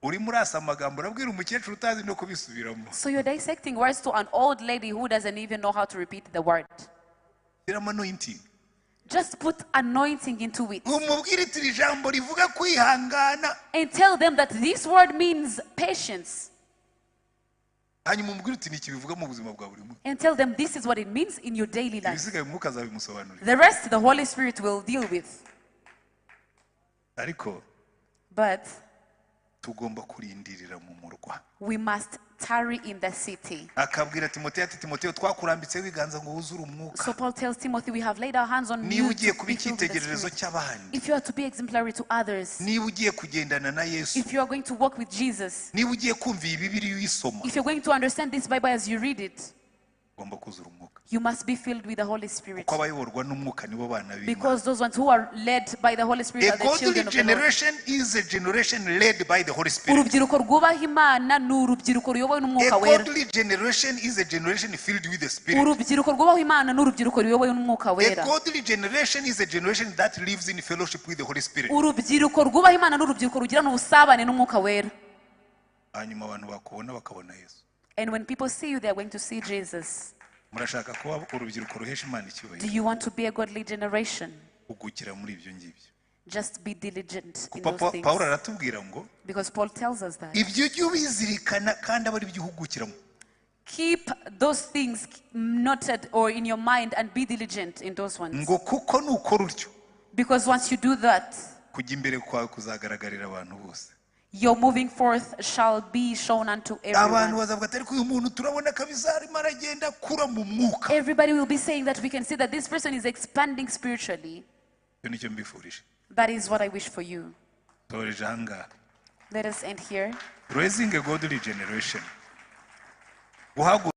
urimo urasa amagambo urabwira umukecuru utazi no kubisubiramo. So you're dissecting words to an old lady who doesn't even know how to repeat the word. Shyiramo anointing. Just put anointing into it Umubwire iti iri jambo rivuga kwihangana. And tell them that this word means patience. Hanyuma umubwire uti ni iki bivuga mu buzima bwa buri munsi. And tell them this is what it means in your daily life. Ibisigaye Umwuka azabimusobanurira. The rest, the Holy Spirit will deal with. Ariko But tugomba kurindirira mu murwa. We must tarry in the city. Akabwira Timoteyo ati Timoteyo, twakurambitseho ibiganza ngo wuzure Umwuka. So Paul tells Timothy, we have laid our hands on Niba you ugiye to kuba be filled with the icyitegererezo Spirit. cy'abandi, If you are to be exemplary to others, niba ugiye kugendana na Yesu, if you are going to walk with Jesus, niba ugiye kumva iyi Bibiliya uyisoma, if you're going to understand this Bible as you read it, ugomba kuzura Umwuka. You must be filled with the Holy Spirit. Kuko abayoborwa n'Umwuka nibo bana b'Imana. Because those ones who are led by the Holy Spirit A are the godly children of the Lord. Generation is a generation led by the Holy Spirit. Urubyiruko rwubaha Imana ni urubyiruko ruyobowe A n'Umwuka Wera. Godly generation is a generation filled with the Spirit. Urubyiruko rwubaha Imana ni urubyiruko ruyobowe n'Umwuka A Wera. Godly generation is a generation that lives in fellowship with the Holy Spirit. Urubyiruko rwubaha Imana ni urubyiruko rugirana ubusabane n'Umwuka Wera. Hanyuma abantu bakubona bakabona Yesu. And when people see you, they are going to see Jesus. Murashaka kuba urubyiruko ruhesha Imana Do icyubahiro? you want to be a godly generation? Hugukira muri ibyo ngibyo. Just be diligent in Kuko those things. Pawulo aratubwira ngo Because Paul tells us that. ibyo ujye ubizirikana kandi abe ari byo uhugukiramo. Keep those things noted or in your mind and be diligent in those ones. Ngo kuko nukora utyo, Because once you do that, kujya imbere kwawe kuzagaragarira abantu bose. Your moving forth shall be shown unto Abantu everyone. bazavuga ati ariko uyu muntu turabona kabisa arimo aragenda akura mu mwuka. Everybody will be saying that we can see that this person is expanding spiritually. Icyo nicyo mbifurije. That is what I wish for you. Toreje ahangaha. Let us end here. Raising a godly generation, guhaguruka.